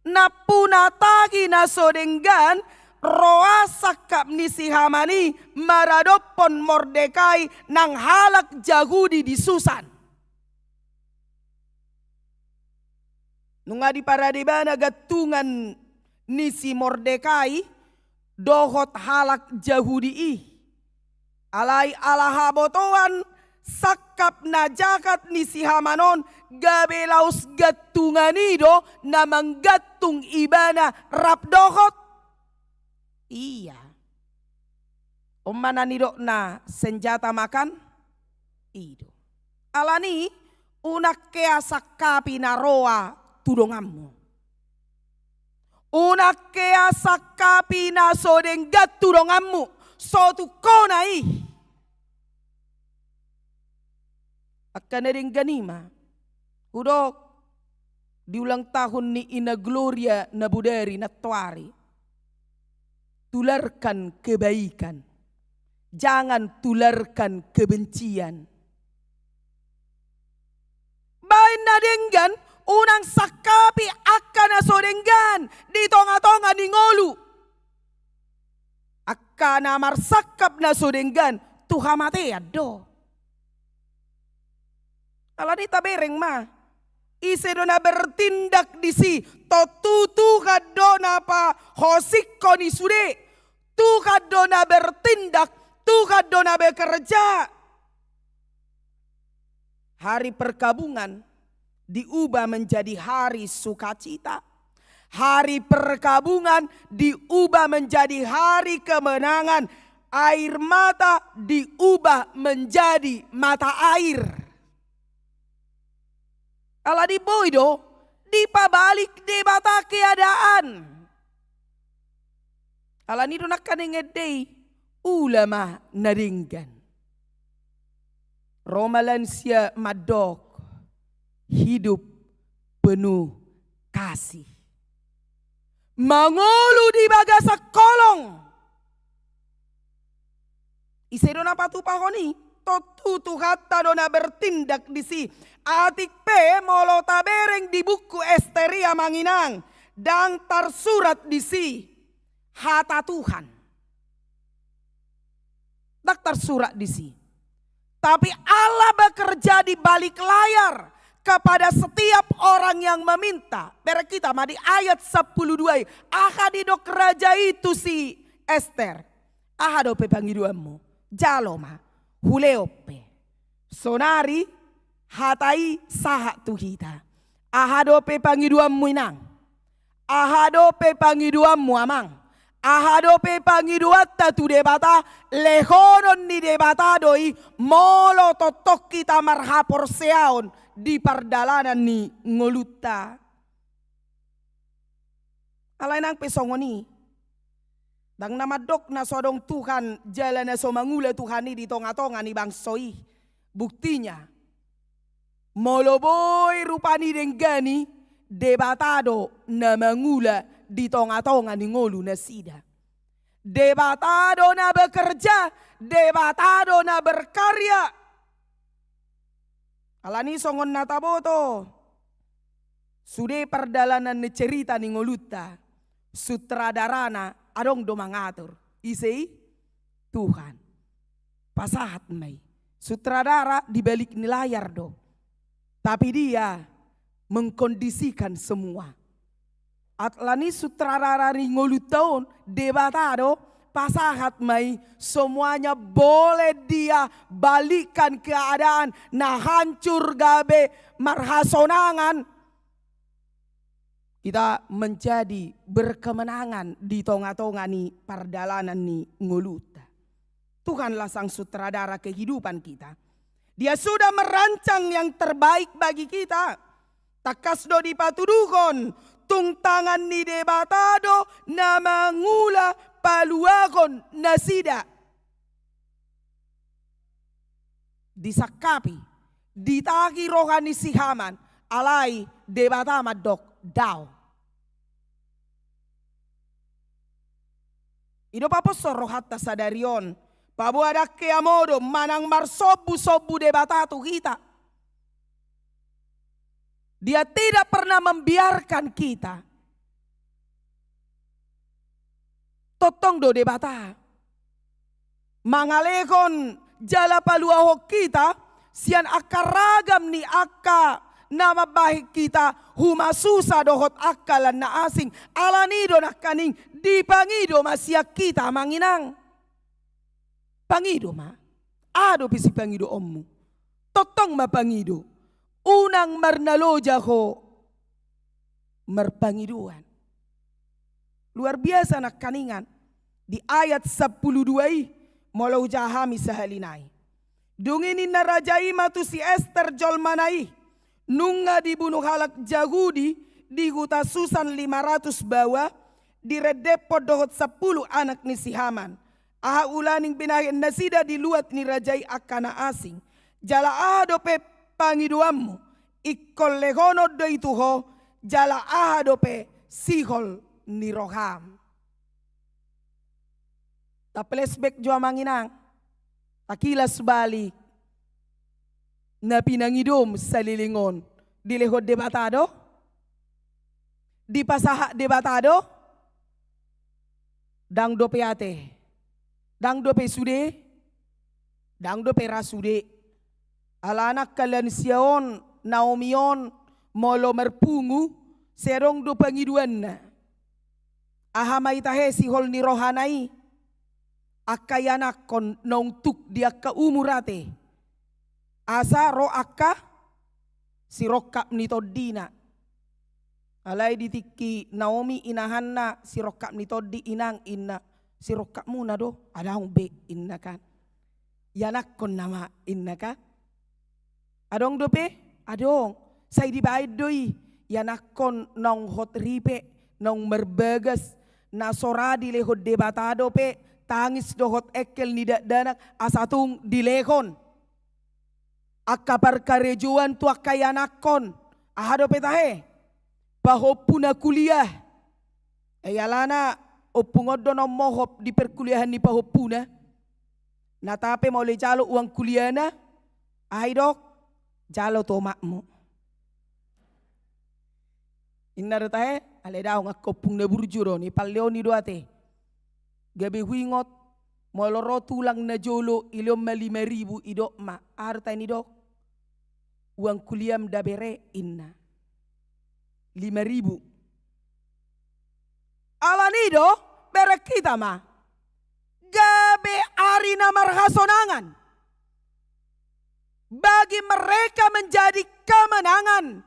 nampuna tagi na so denggan, roa sangkap ni si Haman i maradophon Mordekai nang halak Jahudi di Susan. Nunga diparade ibana gantungan ni si Mordekai dohot halak Jahudi i. Alai ala habotoan sangkap na jahat ni si Haman on, gabe laos gantungan i do na manggantung ibana rap dohot ia. On ma na nidokna senjata makan i do. Alani, unang hea sangkapi na roa tu donganmu. Unang hea sangkapi na so denggan tu donganmu, so tungkona i. Angka na denggan i ma hudok di ulang tahun ni Ina Gloria Nabodari nantoari. Tularkan kebaikan, jangan tularkan kebencian. Baen na denggan, unang sangkapi angka na so denggan di tonga-tonga ni ngolu. Angka na marsangkap na so denggan tu hamatean do. Alani tabereng ma, ise do na bertindak disi? Tontu Tuhan do na pahosikkon i sude. Tuhan do na bertindak, Tuhan do na bekerja. Hari perkabungan diubah menjadi hari sukacita. Hari perkabungan diubah menjadi hari kemenangan. Air mata diubah menjadi mata air. Alani boi do dipabalik Debata keadaan. Alani do nangkaning ende i, ula ma na denggan. Ro ma lansia mandok, hidup penuh kasih. Mangolu di bagasan holong. Ise do na patupahon i? Tontu Tuhanta do na bertindak disi. Atik pe molo tabereng di buku Ester i, amang inang, ndang tarsurat disi hata Tuhan. Ndang tarsurat disi. Tapi Allah bekerja di balik layar kepada setiap orang yang meminta. Bereng hita ma di ayat sampulu dua i. Aha didok raja i tu si Ester? Aha dope pangidoanmu? Jalo ma, hulehon pe. Sonari hata i sahat tu hita. Aha dope pangidoanmu, inang? Aha dope pangidoanmu, amang? Aha dope pangidoanta tu Debata? Lehonon ni Debata do i molo tongtong hita marhaporseaon di pardalanan ni ngolunta. Alai nang pe songon i, ndang na mandok na so adong Tuhan jala na so mangula Tuhan i di tonga-tonga ni bangso i. Buktinya, molo boi rupani denggan i, Debata do na mangula di tonga-tonga ni ngolu nasida. Debata do na bekerja, Debata do na berkarya. Alani songon na taboto, sude pardalanan ni cerita ni ngolunta, sutradarana adong do mangatur. Ise i? Tuhan. pasahat ma i. Sutradara di balik ni layar do. Tapi dia mengkondisikan semua. Alani sutradara ni ngolunta on, Debata do, pasahat ma i, semuanya boleh dia balikkan keadaan na hancur gabe marhasonangan. Kita menjadi berkemenangan di tonga-tonga ni pardalanan ni ngolunta. Tuhanlah sang sutradara kehidupan kita. Dia sudah merancang yang terbaik bagi kita. Tangkas do dipatuduhon, tung tangan ni Debata do na mangula paluahon nasida. Disangkapi, ditagi roha ni si Haman, alai Debata mandok, dao. I do paposhon rohanta sadari on, paboa ndang hea modom manang marsombu-sombu Debata tu hita. Dia tidak pernah membiarkan kita. Tongtong do Debata mangalehon jala paluahon hita sian angka ragam ni angka na mambahen hita humasusa dohot angka lan na asing. Alani do nangkaning dipangido ma sian hita, amang inang. Pangido ma. Aha dope sipangidoonmu? Tongtong ma pangido. Unang marnaloja ho marpangidoan. Luar biasa nangkaningan. Di ayat sampulu dua i, molo hujaha hami sahali nai. Dung i ninna raja i ma tu si Ester jolmana i, nunga dibunu halak Jahudi di huta Susan lima ratus baoa, direndephon dohot sampulu anak ni si Haman. Aha ulaning binahen nasida di luat ni raja i angka na asing? Jala aha dope pangidoanmu? Ingkon lehonon do i tu ho, jala aha dope sihol ni roham? Ta flashback jo, amang inang. Takilas balik. Na pinangidom saleleng on, dilehon Debata do? Dipasahat Debata do? Ndang dope ate. Ndang dope sude. Ndang dope ra sude. Alana angka lansia on, Naomi on, molo marpungu, sai adong do pangidoanna. Aha ma i tahe sihol ni rohana i? Angka ianakhon naung tuk di angka umur ate. Asa ro angka sirongkap ni tondina. Alai di tingki Naomi inahanna, sirongkap ni tondi, inang, inna, sirongkapmuna do? Adong be, inna kan. Ianakhon nama, inna kan. Adong dope? Adong. Sai dibaen do i. Ianakhon naung hot ripe, naung marbagas, na so ra dilehon Debata dope tangis dohot engkel ni dakdanak asa tung dilehon. Angka parkarejoan tu angka ianakhon, aha dope tahe? Pahompuna kuliah. Ai alana ompung on do na ummohop di perkuliahan ni pahompuna. Na tape molo dijalo uang kuliahna, aha didok? Jalo tu omakmu. Inna do tahe, alai daong, angka ompung na burju do, nipalleon i do ate. Gabe huingot, molo ro tulang na jolo, dilehon ma lima ribu, didok ma, aha do tahe nidok? Uang kuliahmu da bere, inna. Lima ribu. Alani do, bereng hita ma. Gabe ari na marhasonangan. Bagi mereka menjadi kemenangan.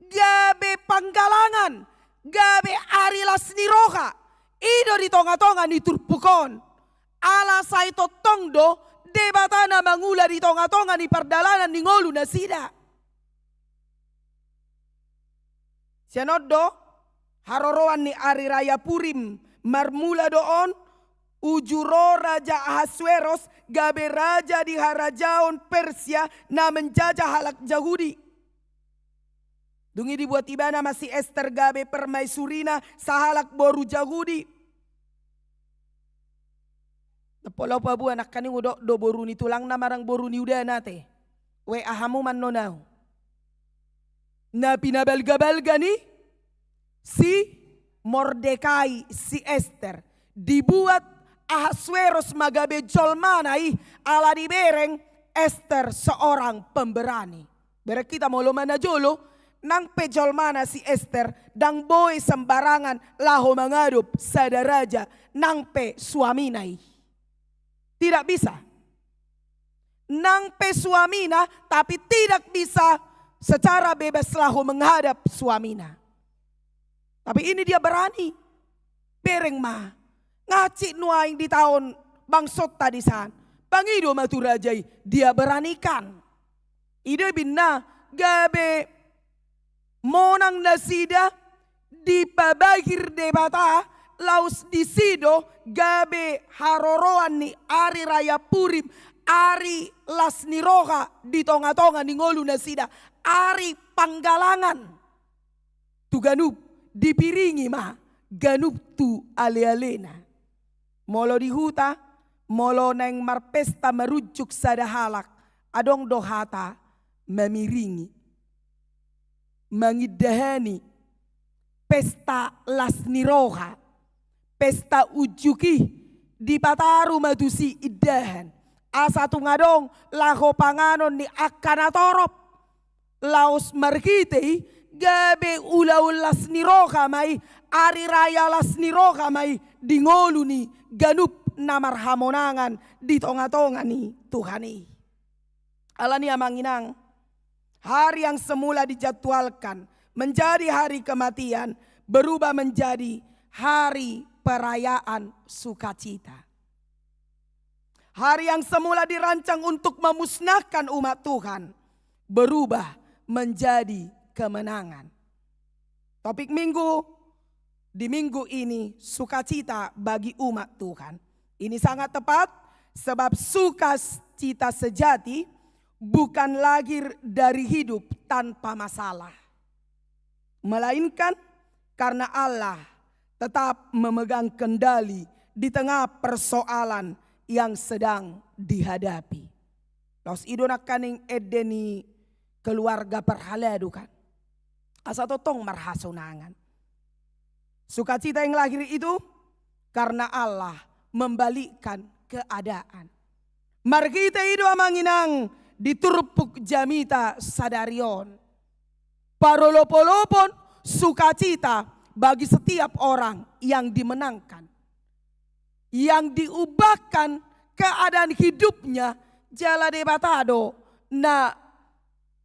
Gabe panggalangan. Gabe ari las ni roha. I do di tonga-tonga ni turpuk on. Ala sai tongtong do Debata na mangula di tonga-tonga ni pardalanan ni ngolu nasida. Sian on do, haroroan ni ari raya Purim, marmula do on, uju ro Raja Ahasweros, gabe raja di harajaon Persia, na menjajah halak Jahudi. Dung i dibuat ibana ma si Ester gabe permaisurina, sahalak boru Jahudi. Pola paboa nangkaning hudok do boru ni tulangna manang boru ni udana ate. We, aha hamu mannon au? Na pinabalga-balga ni si Mordekai, si Ester. Dibuat Ahasweros ma gabe jolmana i, ala dibereng Ester seorang pemberani. Bereng hita molo ma na jolo, nang pe jolmana si Ester, ndang boi sembarangan laho mangadop sada raja, nang pe suamina i. Tidak bisa. Nang pe suamina, tapi tidak bisa secara bebas laho menghadap suamina. Tapi ini dia berani. Bereng ma. Nga hansit nuaeng ditaon bangsonta dison. Pangido ma tu raja i, dia beranikan. I do ibana, gabe monang nasida, dipabagir Debata, laos disi do gabe haroroan ni ari raya Purim, ari las ni roha di tongatonga ni ngolu nasida, ari panggalangan. Tu ganup, dipiringi ma ganup tu alealena. Molo di huta, molo naeng marpesta marunjuk sada halak, adong do hata mamiringi, mangindahani pesta las ni roha, pesta unjuk i, dipataru ma tusi indahan, asa tung adong laho panganon ni angka na torop. Laos marhite i, gabe ulaon las ni roha ma i, ari raya las ni roha ma i di ngolu ni ganup na marhamonangan di tongatonga ni Tuhan i. Alani i, amang inang, hari yang semula dijadwalkan menjadi hari kematian berubah menjadi hari perayaan sukacita. Hari yang semula dirancang untuk memusnahkan umat Tuhan berubah menjadi kemenangan. Topik minggu di minggu ini, sukacita bagi umat Tuhan. Ini sangat tepat, sebab sukacita sejati bukan lahir dari hidup tanpa masalah, melainkan karena Allah tetap memegang kendali di tengah persoalan yang sedang dihadapi. Laos i do nangkaning ende ni keluarga parhalado kan. Asa tongtong marhasonangan. Sukacita yang lahir itu karena Allah membalikkan keadaan. Marhite i do, amang inang, di turpuk jamita sadari on. Parolopolopon sukacita bagi setiap orang yang dimenangkan, yang diubahkan keadaan hidupnya, jala Debata do na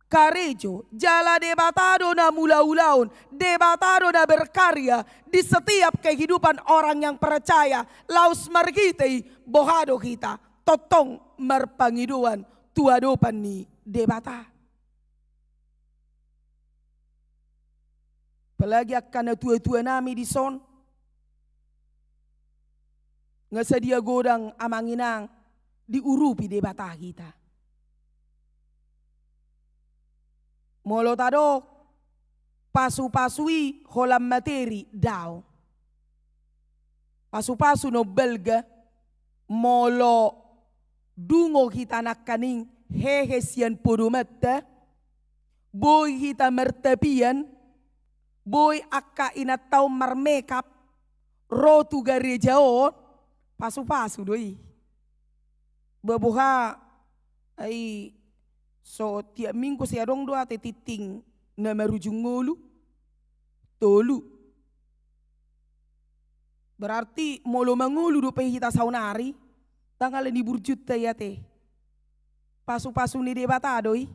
karejo, jala Debata do na mangula ulaon, Debata do na berkarya di setiap kehidupan orang yang percaya. Laos marhite i boha do hita tongtong marpangidoan tu adopan ni Debata. Apalagi angka natuatua nami dison, nga sadia godang, amang inang, diurupi Debata hita. Molo tadok pasupasu i holan materi, daong. Pasupasu na umbalga, molo dungo hita nangkaning hehe sian podomanta, boi hita martapian, boi angka inanta on marmekap, ro tu gareja on, pasupasu do i. Ba boha, ai so tiap minggu sai adong do ate tingting na marujung ngolu? Tolu. Berarti molo mangolu dope hita saonari, ndang ala ni burjunta i ate. Pasupasu ni Debata do i.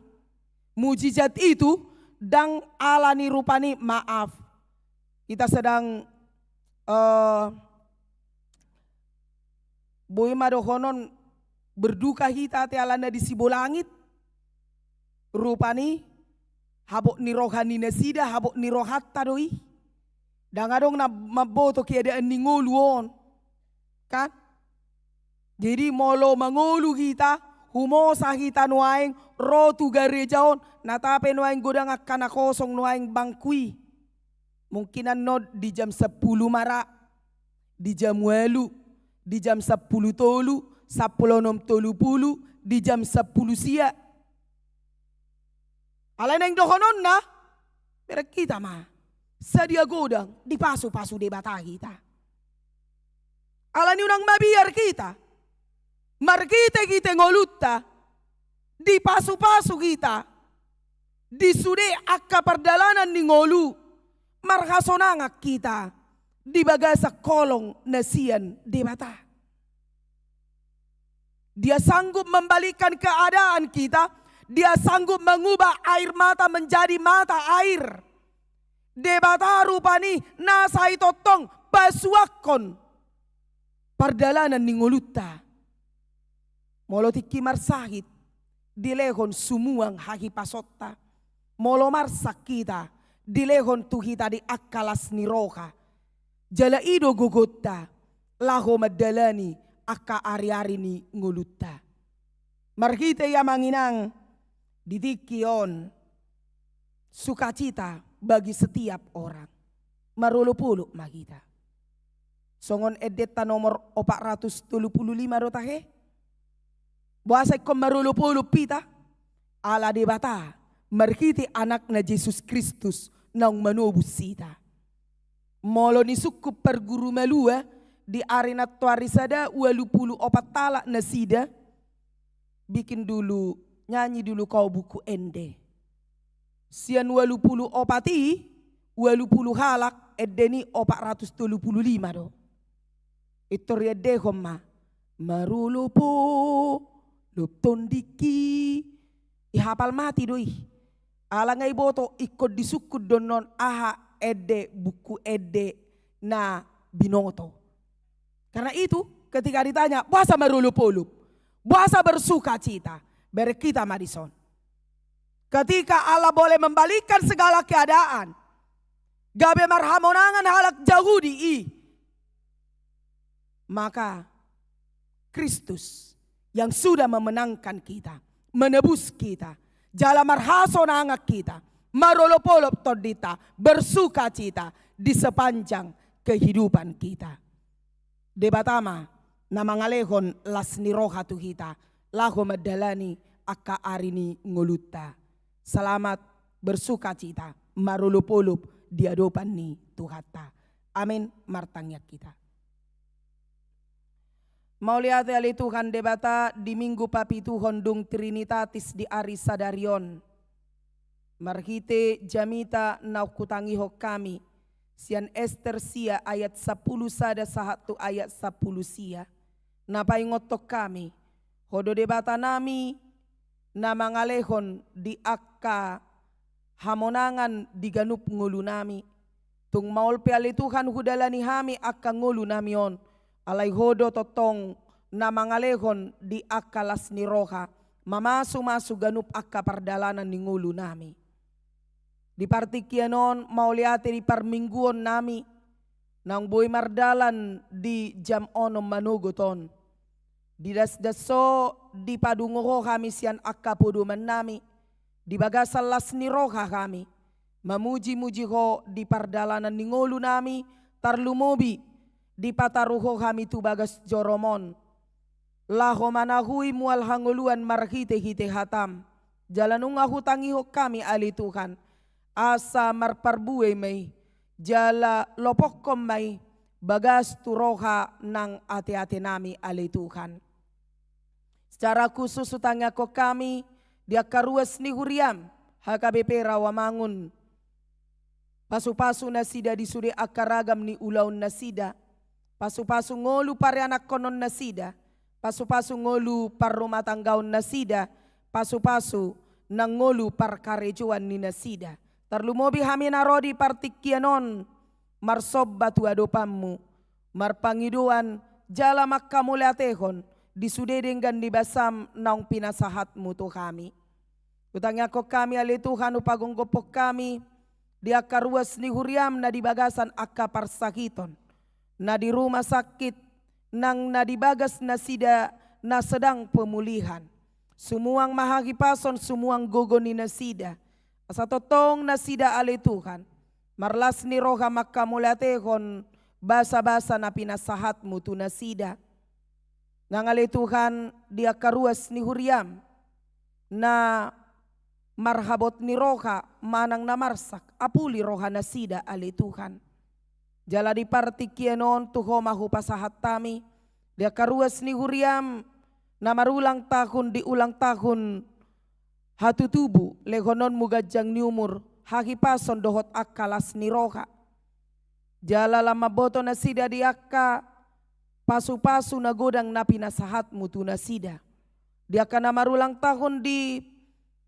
Mujizat itu ndang ala ni rupani, maaf. Hita sedang, eh, boi ma dohonon berduka hita ate alana di sibolangit. Rupani habot ni roha ni nasida, habot ni rohanta do i. Ndang adong na mamboto keadaan ni ngolu on. Kan? Jadi molo mangolu hita, humosa hita nuaeng ro tu gareja on, nata pe nuaeng godang angka na kosong nuaeng bangku i. Mungkin annon di jam sampulu ma ra, di jam ualu, di jam sampulu tolu, sampulu onom tolu pulu, di jam sampulu sia. Alai naeng dohononna, bereng hita ma, sadia godang dipasupasu Debata hita. Alani unang mabiar hita, marhitehite ngolunta, dipasupasu hita di sude angka pardalanan ni ngolu, marhasonangan hita di bagasan holong na sian Debata. Dia sanggup membalikkan keadaan kita, Dia sanggup mengubah air mata menjadi mata air. Debata rupani na sai tongtong pasuanhon pardalanan ni ngolunta. Molo tingki marsahit, dilehon sumuang hahipasonta. Molo marsak hita, dilehon tu hita di angka las ni roha. Jala i do gogonta laho mandalani angka ari-ari ni ngolunta. Marhite i, amang inang, di tingki on sukacita bagi setiap orang. Marolopolop ma hita. Songon endenta nomor opat ratus tolu pulu lima do tahe. Boasa ingkon marolopolop hita? Ala Debata marhite Anakna Jesus Kristus naung manobus hita. Molo nisungkun parguru malua, di ari na antoari sada ualu pulu opat halak nasida, bikin dulu, nyanyi dulu kau buku ende. Sian ualu pulu opat i, ualu pulu halak, endena i opat ratus tolu pulu lima do. Pintor iendehon ma, marolopolop tondingki. Ihapal mati do i. Ala nga iboto ingkon disungkun do annon aha ende buku ende na binoto. Karena itu, ketika ditanya, boasa marolopolop, boasa bersukacita, bereng hita ma dison. Ketika Allah boleh membalikkan segala keadaan, gabe marhamonangan halak Jahudi i, maka Kristus yang sudah memenangkan kita, menebus kita, jala marhasonangan hita, marolopolop tondinta, bersukacita di sepanjang kehidupan kita. Debata ma na mangalehon las ni roha tu hita, laho mandalani angka ari ni ngolunta. Selamat bersukacita, marolopolop di adopan ni Tuhanta. Amin. Martangiang hita. Mauliate ale Tuhan Debata, di Minggu papituhon dung Trinitatis di ari sadari on. Marhite jamita naung hutangihon hami, sian Ester sia ayat sampulu sada sahat tu ayat sampulu sia, na paingothon hami, Ho do Debata nami, na mangalehon di angka hamonangan di ganup ngolu nami. Tung maol pe ale Tuhan hudalani hami angka ngolu nami on, alai Ho do tongtong na mangalehon di angka las ni roha, mamasumasu ganup angka pardalanan ni ngolu nami. Di partingkian on mauliate di parmingguon nami, naung boi mardalan di jam onom manogot on. Di dasdas Ho dipadungo Ho hami sian angka podoman nami, di bagasan las ni roha hami mamujimuji Ho di pardalanan ni ngolu nami, tarlumobi dipataru Ho hami tu bagas jorom on, laho manahui mual hangoluan marhitehite hataM. Jala nunga hutangihon hami ale Tuhan, asa marparbue ma i, jala lopokkon ma i bagas tu roha nang ateate nami ale Tuhan. Secara khusus hutangiangkon hami di angka ruas ni huriaM, H K B P Rawamangun. Pasupasu nasida di sude angka ragam ni ulaon nasida. Pasupasu ngolu parianakhonon nasida. Pasupasu ngolu parrumatanggaon nasida. Pasupasu nang ngolu parkarejoan ni nasida. Tarlumobi hami na ro di partingkian on, marsomba tu adopanMu, marpangidoan jala manghamauliatehon di sude denggan ni basaM naung pinasahatMu tu hami. Hutangiangkon hami ale Tuhan, hupagomgophon hami di angka ruas ni huriaM na di bagasan angka parsahiton, na di rumah sakit, nang na di bagas nasida na sedang pemulihan. Sumuang ma hahipason, sumuang gogo ni nasida, asa tongtong nasida ale Tuhan marlas ni roha manghamauliatehon basabasa na pinasahatMu tu nasida. Nang ale Tuhan, di angka ruas ni huriaM na marhabot ni roha manang na marsak, apuli roha nasida ale Tuhan. Jala di partingkian on tu Ho ma hupasahat hami, di angka ruas ni huriaM, na marulang tahun di ulang tahun hatutubu, lehononMu ganjang ni umur, hahipason dohot angka las ni roha. Jala lam mamboto nasida di angka pasu-pasu na godang na pinasahatMu tu nasida. Di angka na marulang tahun di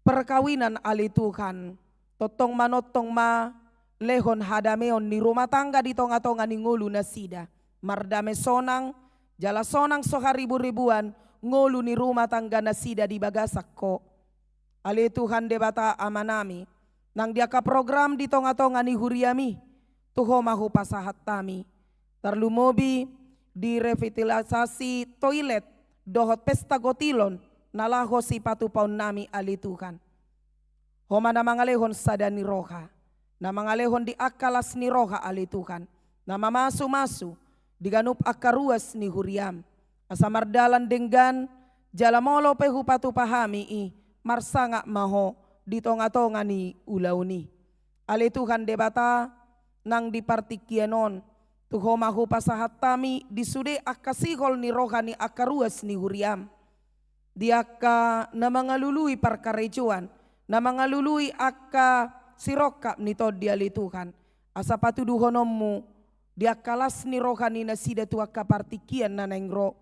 perkawinan ale Tuhan, tongtong manongtong ma lehon hadameon ni rumah tangga di tonga-tonga ni ngolu nasida. Mardame sonang, jala sonang so haribu-ribuan ngolu ni rumah tangga nasida di bagasan Ho. Ale Tuhan Debata Amanami, nang di angka program di tonga-tonga ni huriaMi, tu Ho ma hupasahat hami. Tarlumobi di revitalisasi toilet dohot pesta gotilon na laho sipatupaonnami ale Tuhan. Ho ma na mangalehon sada ni roha, na mangalehon di angka las ni roha ale Tuhan, na mamasu-masu di ganup angka ruas ni huriaM. Asa mardalan denggan, jala molo pe hupatupa hami i, marsangap ma Ho di tonga-tonga ni ulaon i. Ale Tuhan Debata, nang di partingkian on, tu Ho ma hupasahat hami di sude angka sihol ni roha ni angka ruas ni huriaM. Di angka na mangalului parkarejoan, na mangalului angka sirongkap ni tondi ale Tuhan. Asa patuduhononMu, di angka las ni roha ni nasida tu angka partingkian na naeng ro.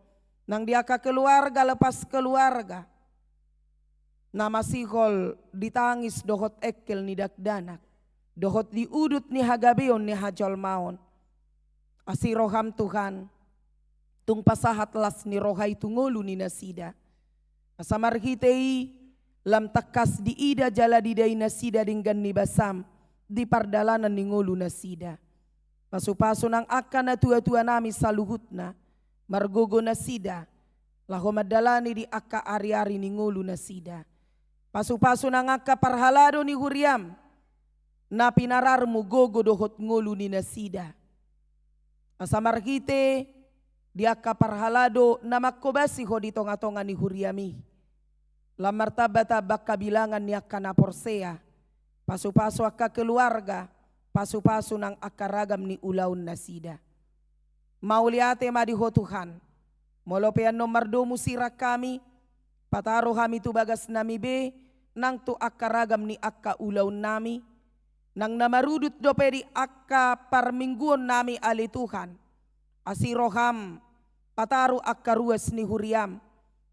Nang di angka keluarga lepas keluarga. Na masihol di tangis dohot engkel ni dakdanak. Dohot di udut ni hagabeon ni hajolmaon. Asi rohaM Tuhan, tung pasahat las ni roha i tu ngolu ni nasida. Asa marhite i, lam tangkas diida jala didai nasida denggan ni basaM, di pardalanan ni ngolu nasida. Pasu-pasu nang angka natua-tuanami saluhutna, margogo nasida, laho mandalani di angka ari-ari ni ngolu nasida. Pasu-pasu nang angka parhalado ni huriaM, na pinararMu gogo dohot ngolu ni nasida. Asa marhite di angka parhalado na manghobasi Ho di tonga-tonga ni huriaMi. Lam martamba-tamba angka bilangan ni angka na porsea, pasu-pasu angka keluarga, pasu-pasu nang angka ragam ni ulaon nasida. Mauliate ma di Ho Tuhan, molo pe annon mardomu sirang hami, pataru hami tu bagasnami be, nang tu angka ragam ni angka ulaonnami, nang na marudut dope di angka parmingguonnami ale Tuhan. Asi rohaM, pataru angka ruas ni huriaM,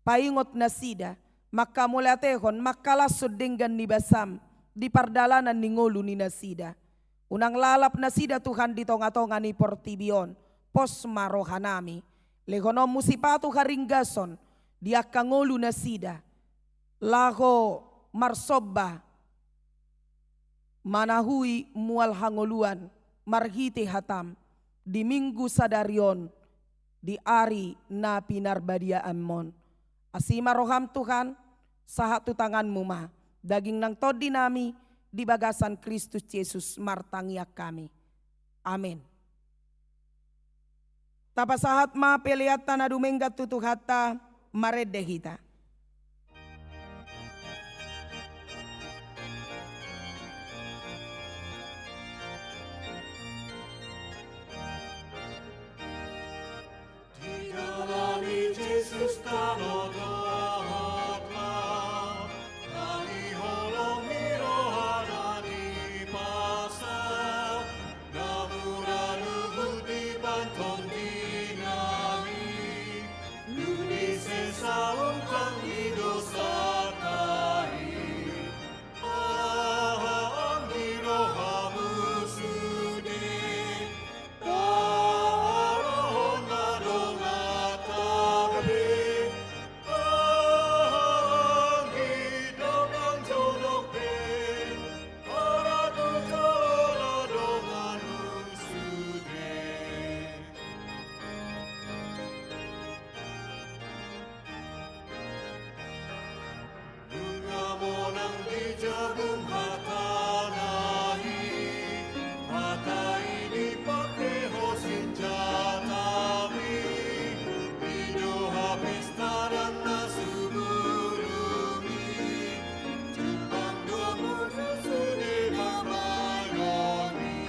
paingot nasida, manghamauliatehon, manghalashon denggan ni basaM, di pardalanan ni ngolu ni nasida. Unang lalap nasida Tuhan di tonga-tonga ni portibi on, pos ma rohanami. Lehononmu sipatu haringgason, di angka ngolu nasida. Laho marsomba, manahui mual hangoluan, marhite hataM, di Minggu sadari on, di ari na pinarbadiaanMon. Asi ma rohaM Tuhan, sahat tu tanganMu ma, daging nang tondinami, di bagasan Kristus Jesus martangiang hami. Amen. Tapasahat ma peleanta na dumenggan tu Tuhanta, marende hita. Di dalam Jesus tano dohot lam, na niholong ni rohana dipaksa, na mura luhut di panton di nami, nunise saungkang ni dosanta i. Aha anggi rohamu sude, taharahon na donganta be. Aha anggi dongan jonok be, haratu jala donganmu sude. Nunga monang di jabum hatana i, hata i dipangke ho sinjatami, i do hapistaran na sumurung i, jumpang do muna sude na maion i.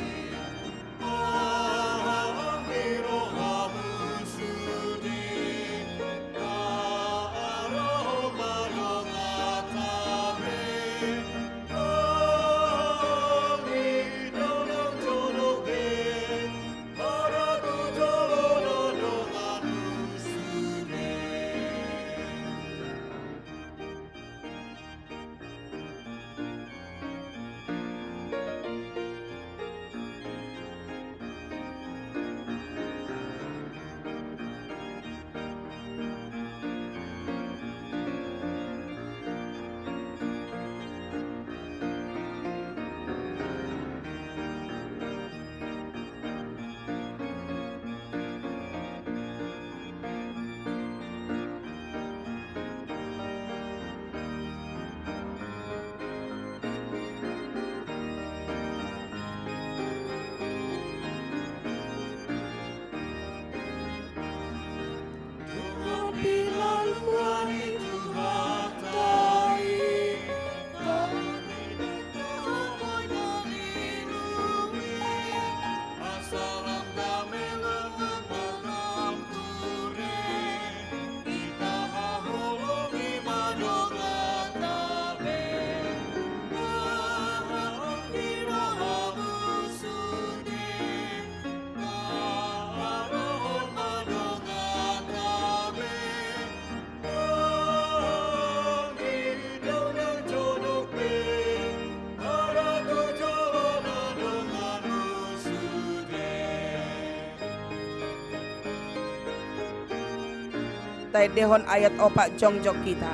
Taendehon ayat opat jongjong hita.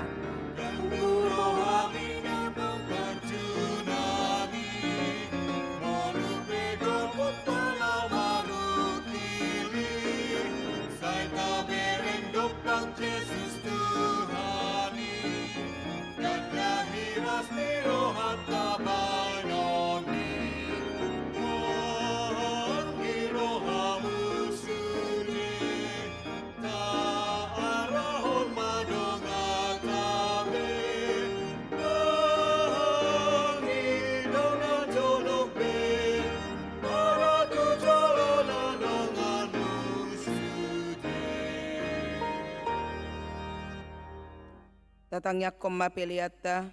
Tatangiangkon ma peleanta.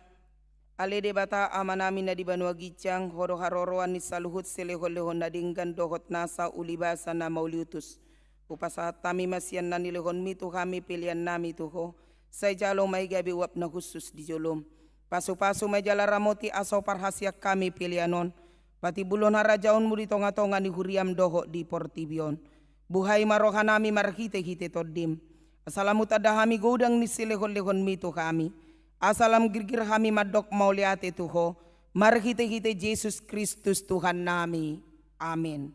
Ale Debata Amanami na di banua ginjang, Ho do haroroan ni saluhut silehonlehon na denggan dohot nasa ulibasa na mauliutus. Hupasahat hami ma sian na nilehonMi tu hami peleannami tu Ho, sai jalo ma i gabe uap na hushus di joloM. Pasupasu ma i jala ramoti asa huparhaseang hami pelean on patimbulhon harajaonMu di tongatonga ni huriaM dohot di portibi on. Buhai ma rohanami marhitehite TondiM, asa lam hutanda hami godang ni silehonlehonMi tu hami, asa lam girgir hami mandok mauliate tu Ho, marhitehite Jesus Kristus Tuhannami. Amen.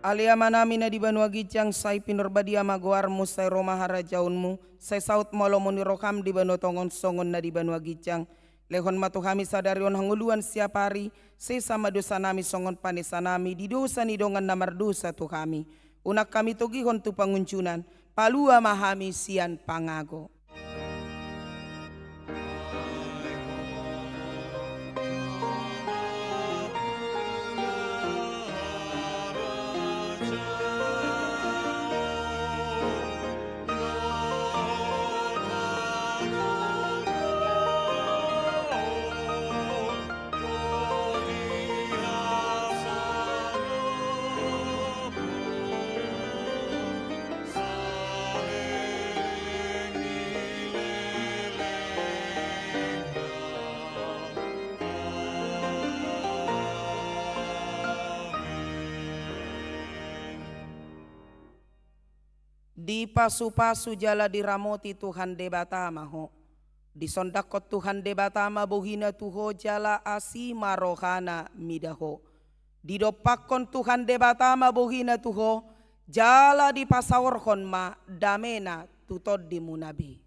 Ale Amanami na di banua ginjang, sai pinarbadia ma goarMu, sai ro ma harajaonMu, sai saut ma lomo ni rohaM di banua tonga on songon na di banua ginjang. Lehon ma tu hami sadari on hangoluan siapari, sesa ma dosanami songon panesanami di dosa ni dongan na mardosa tu hami. Unang hami togihon tu pangunjunan, palua ma hami sian pangago. Dipasupasu jala diramoti Tuhan Debata ma ho. Disondangkon Tuhan Debata ma bohina tu ho jala asi ma rohana mida ho. Didompakkon Tuhan Debata ma bohina tu ho jala dipasaorhon ma damena tu tondimuna be.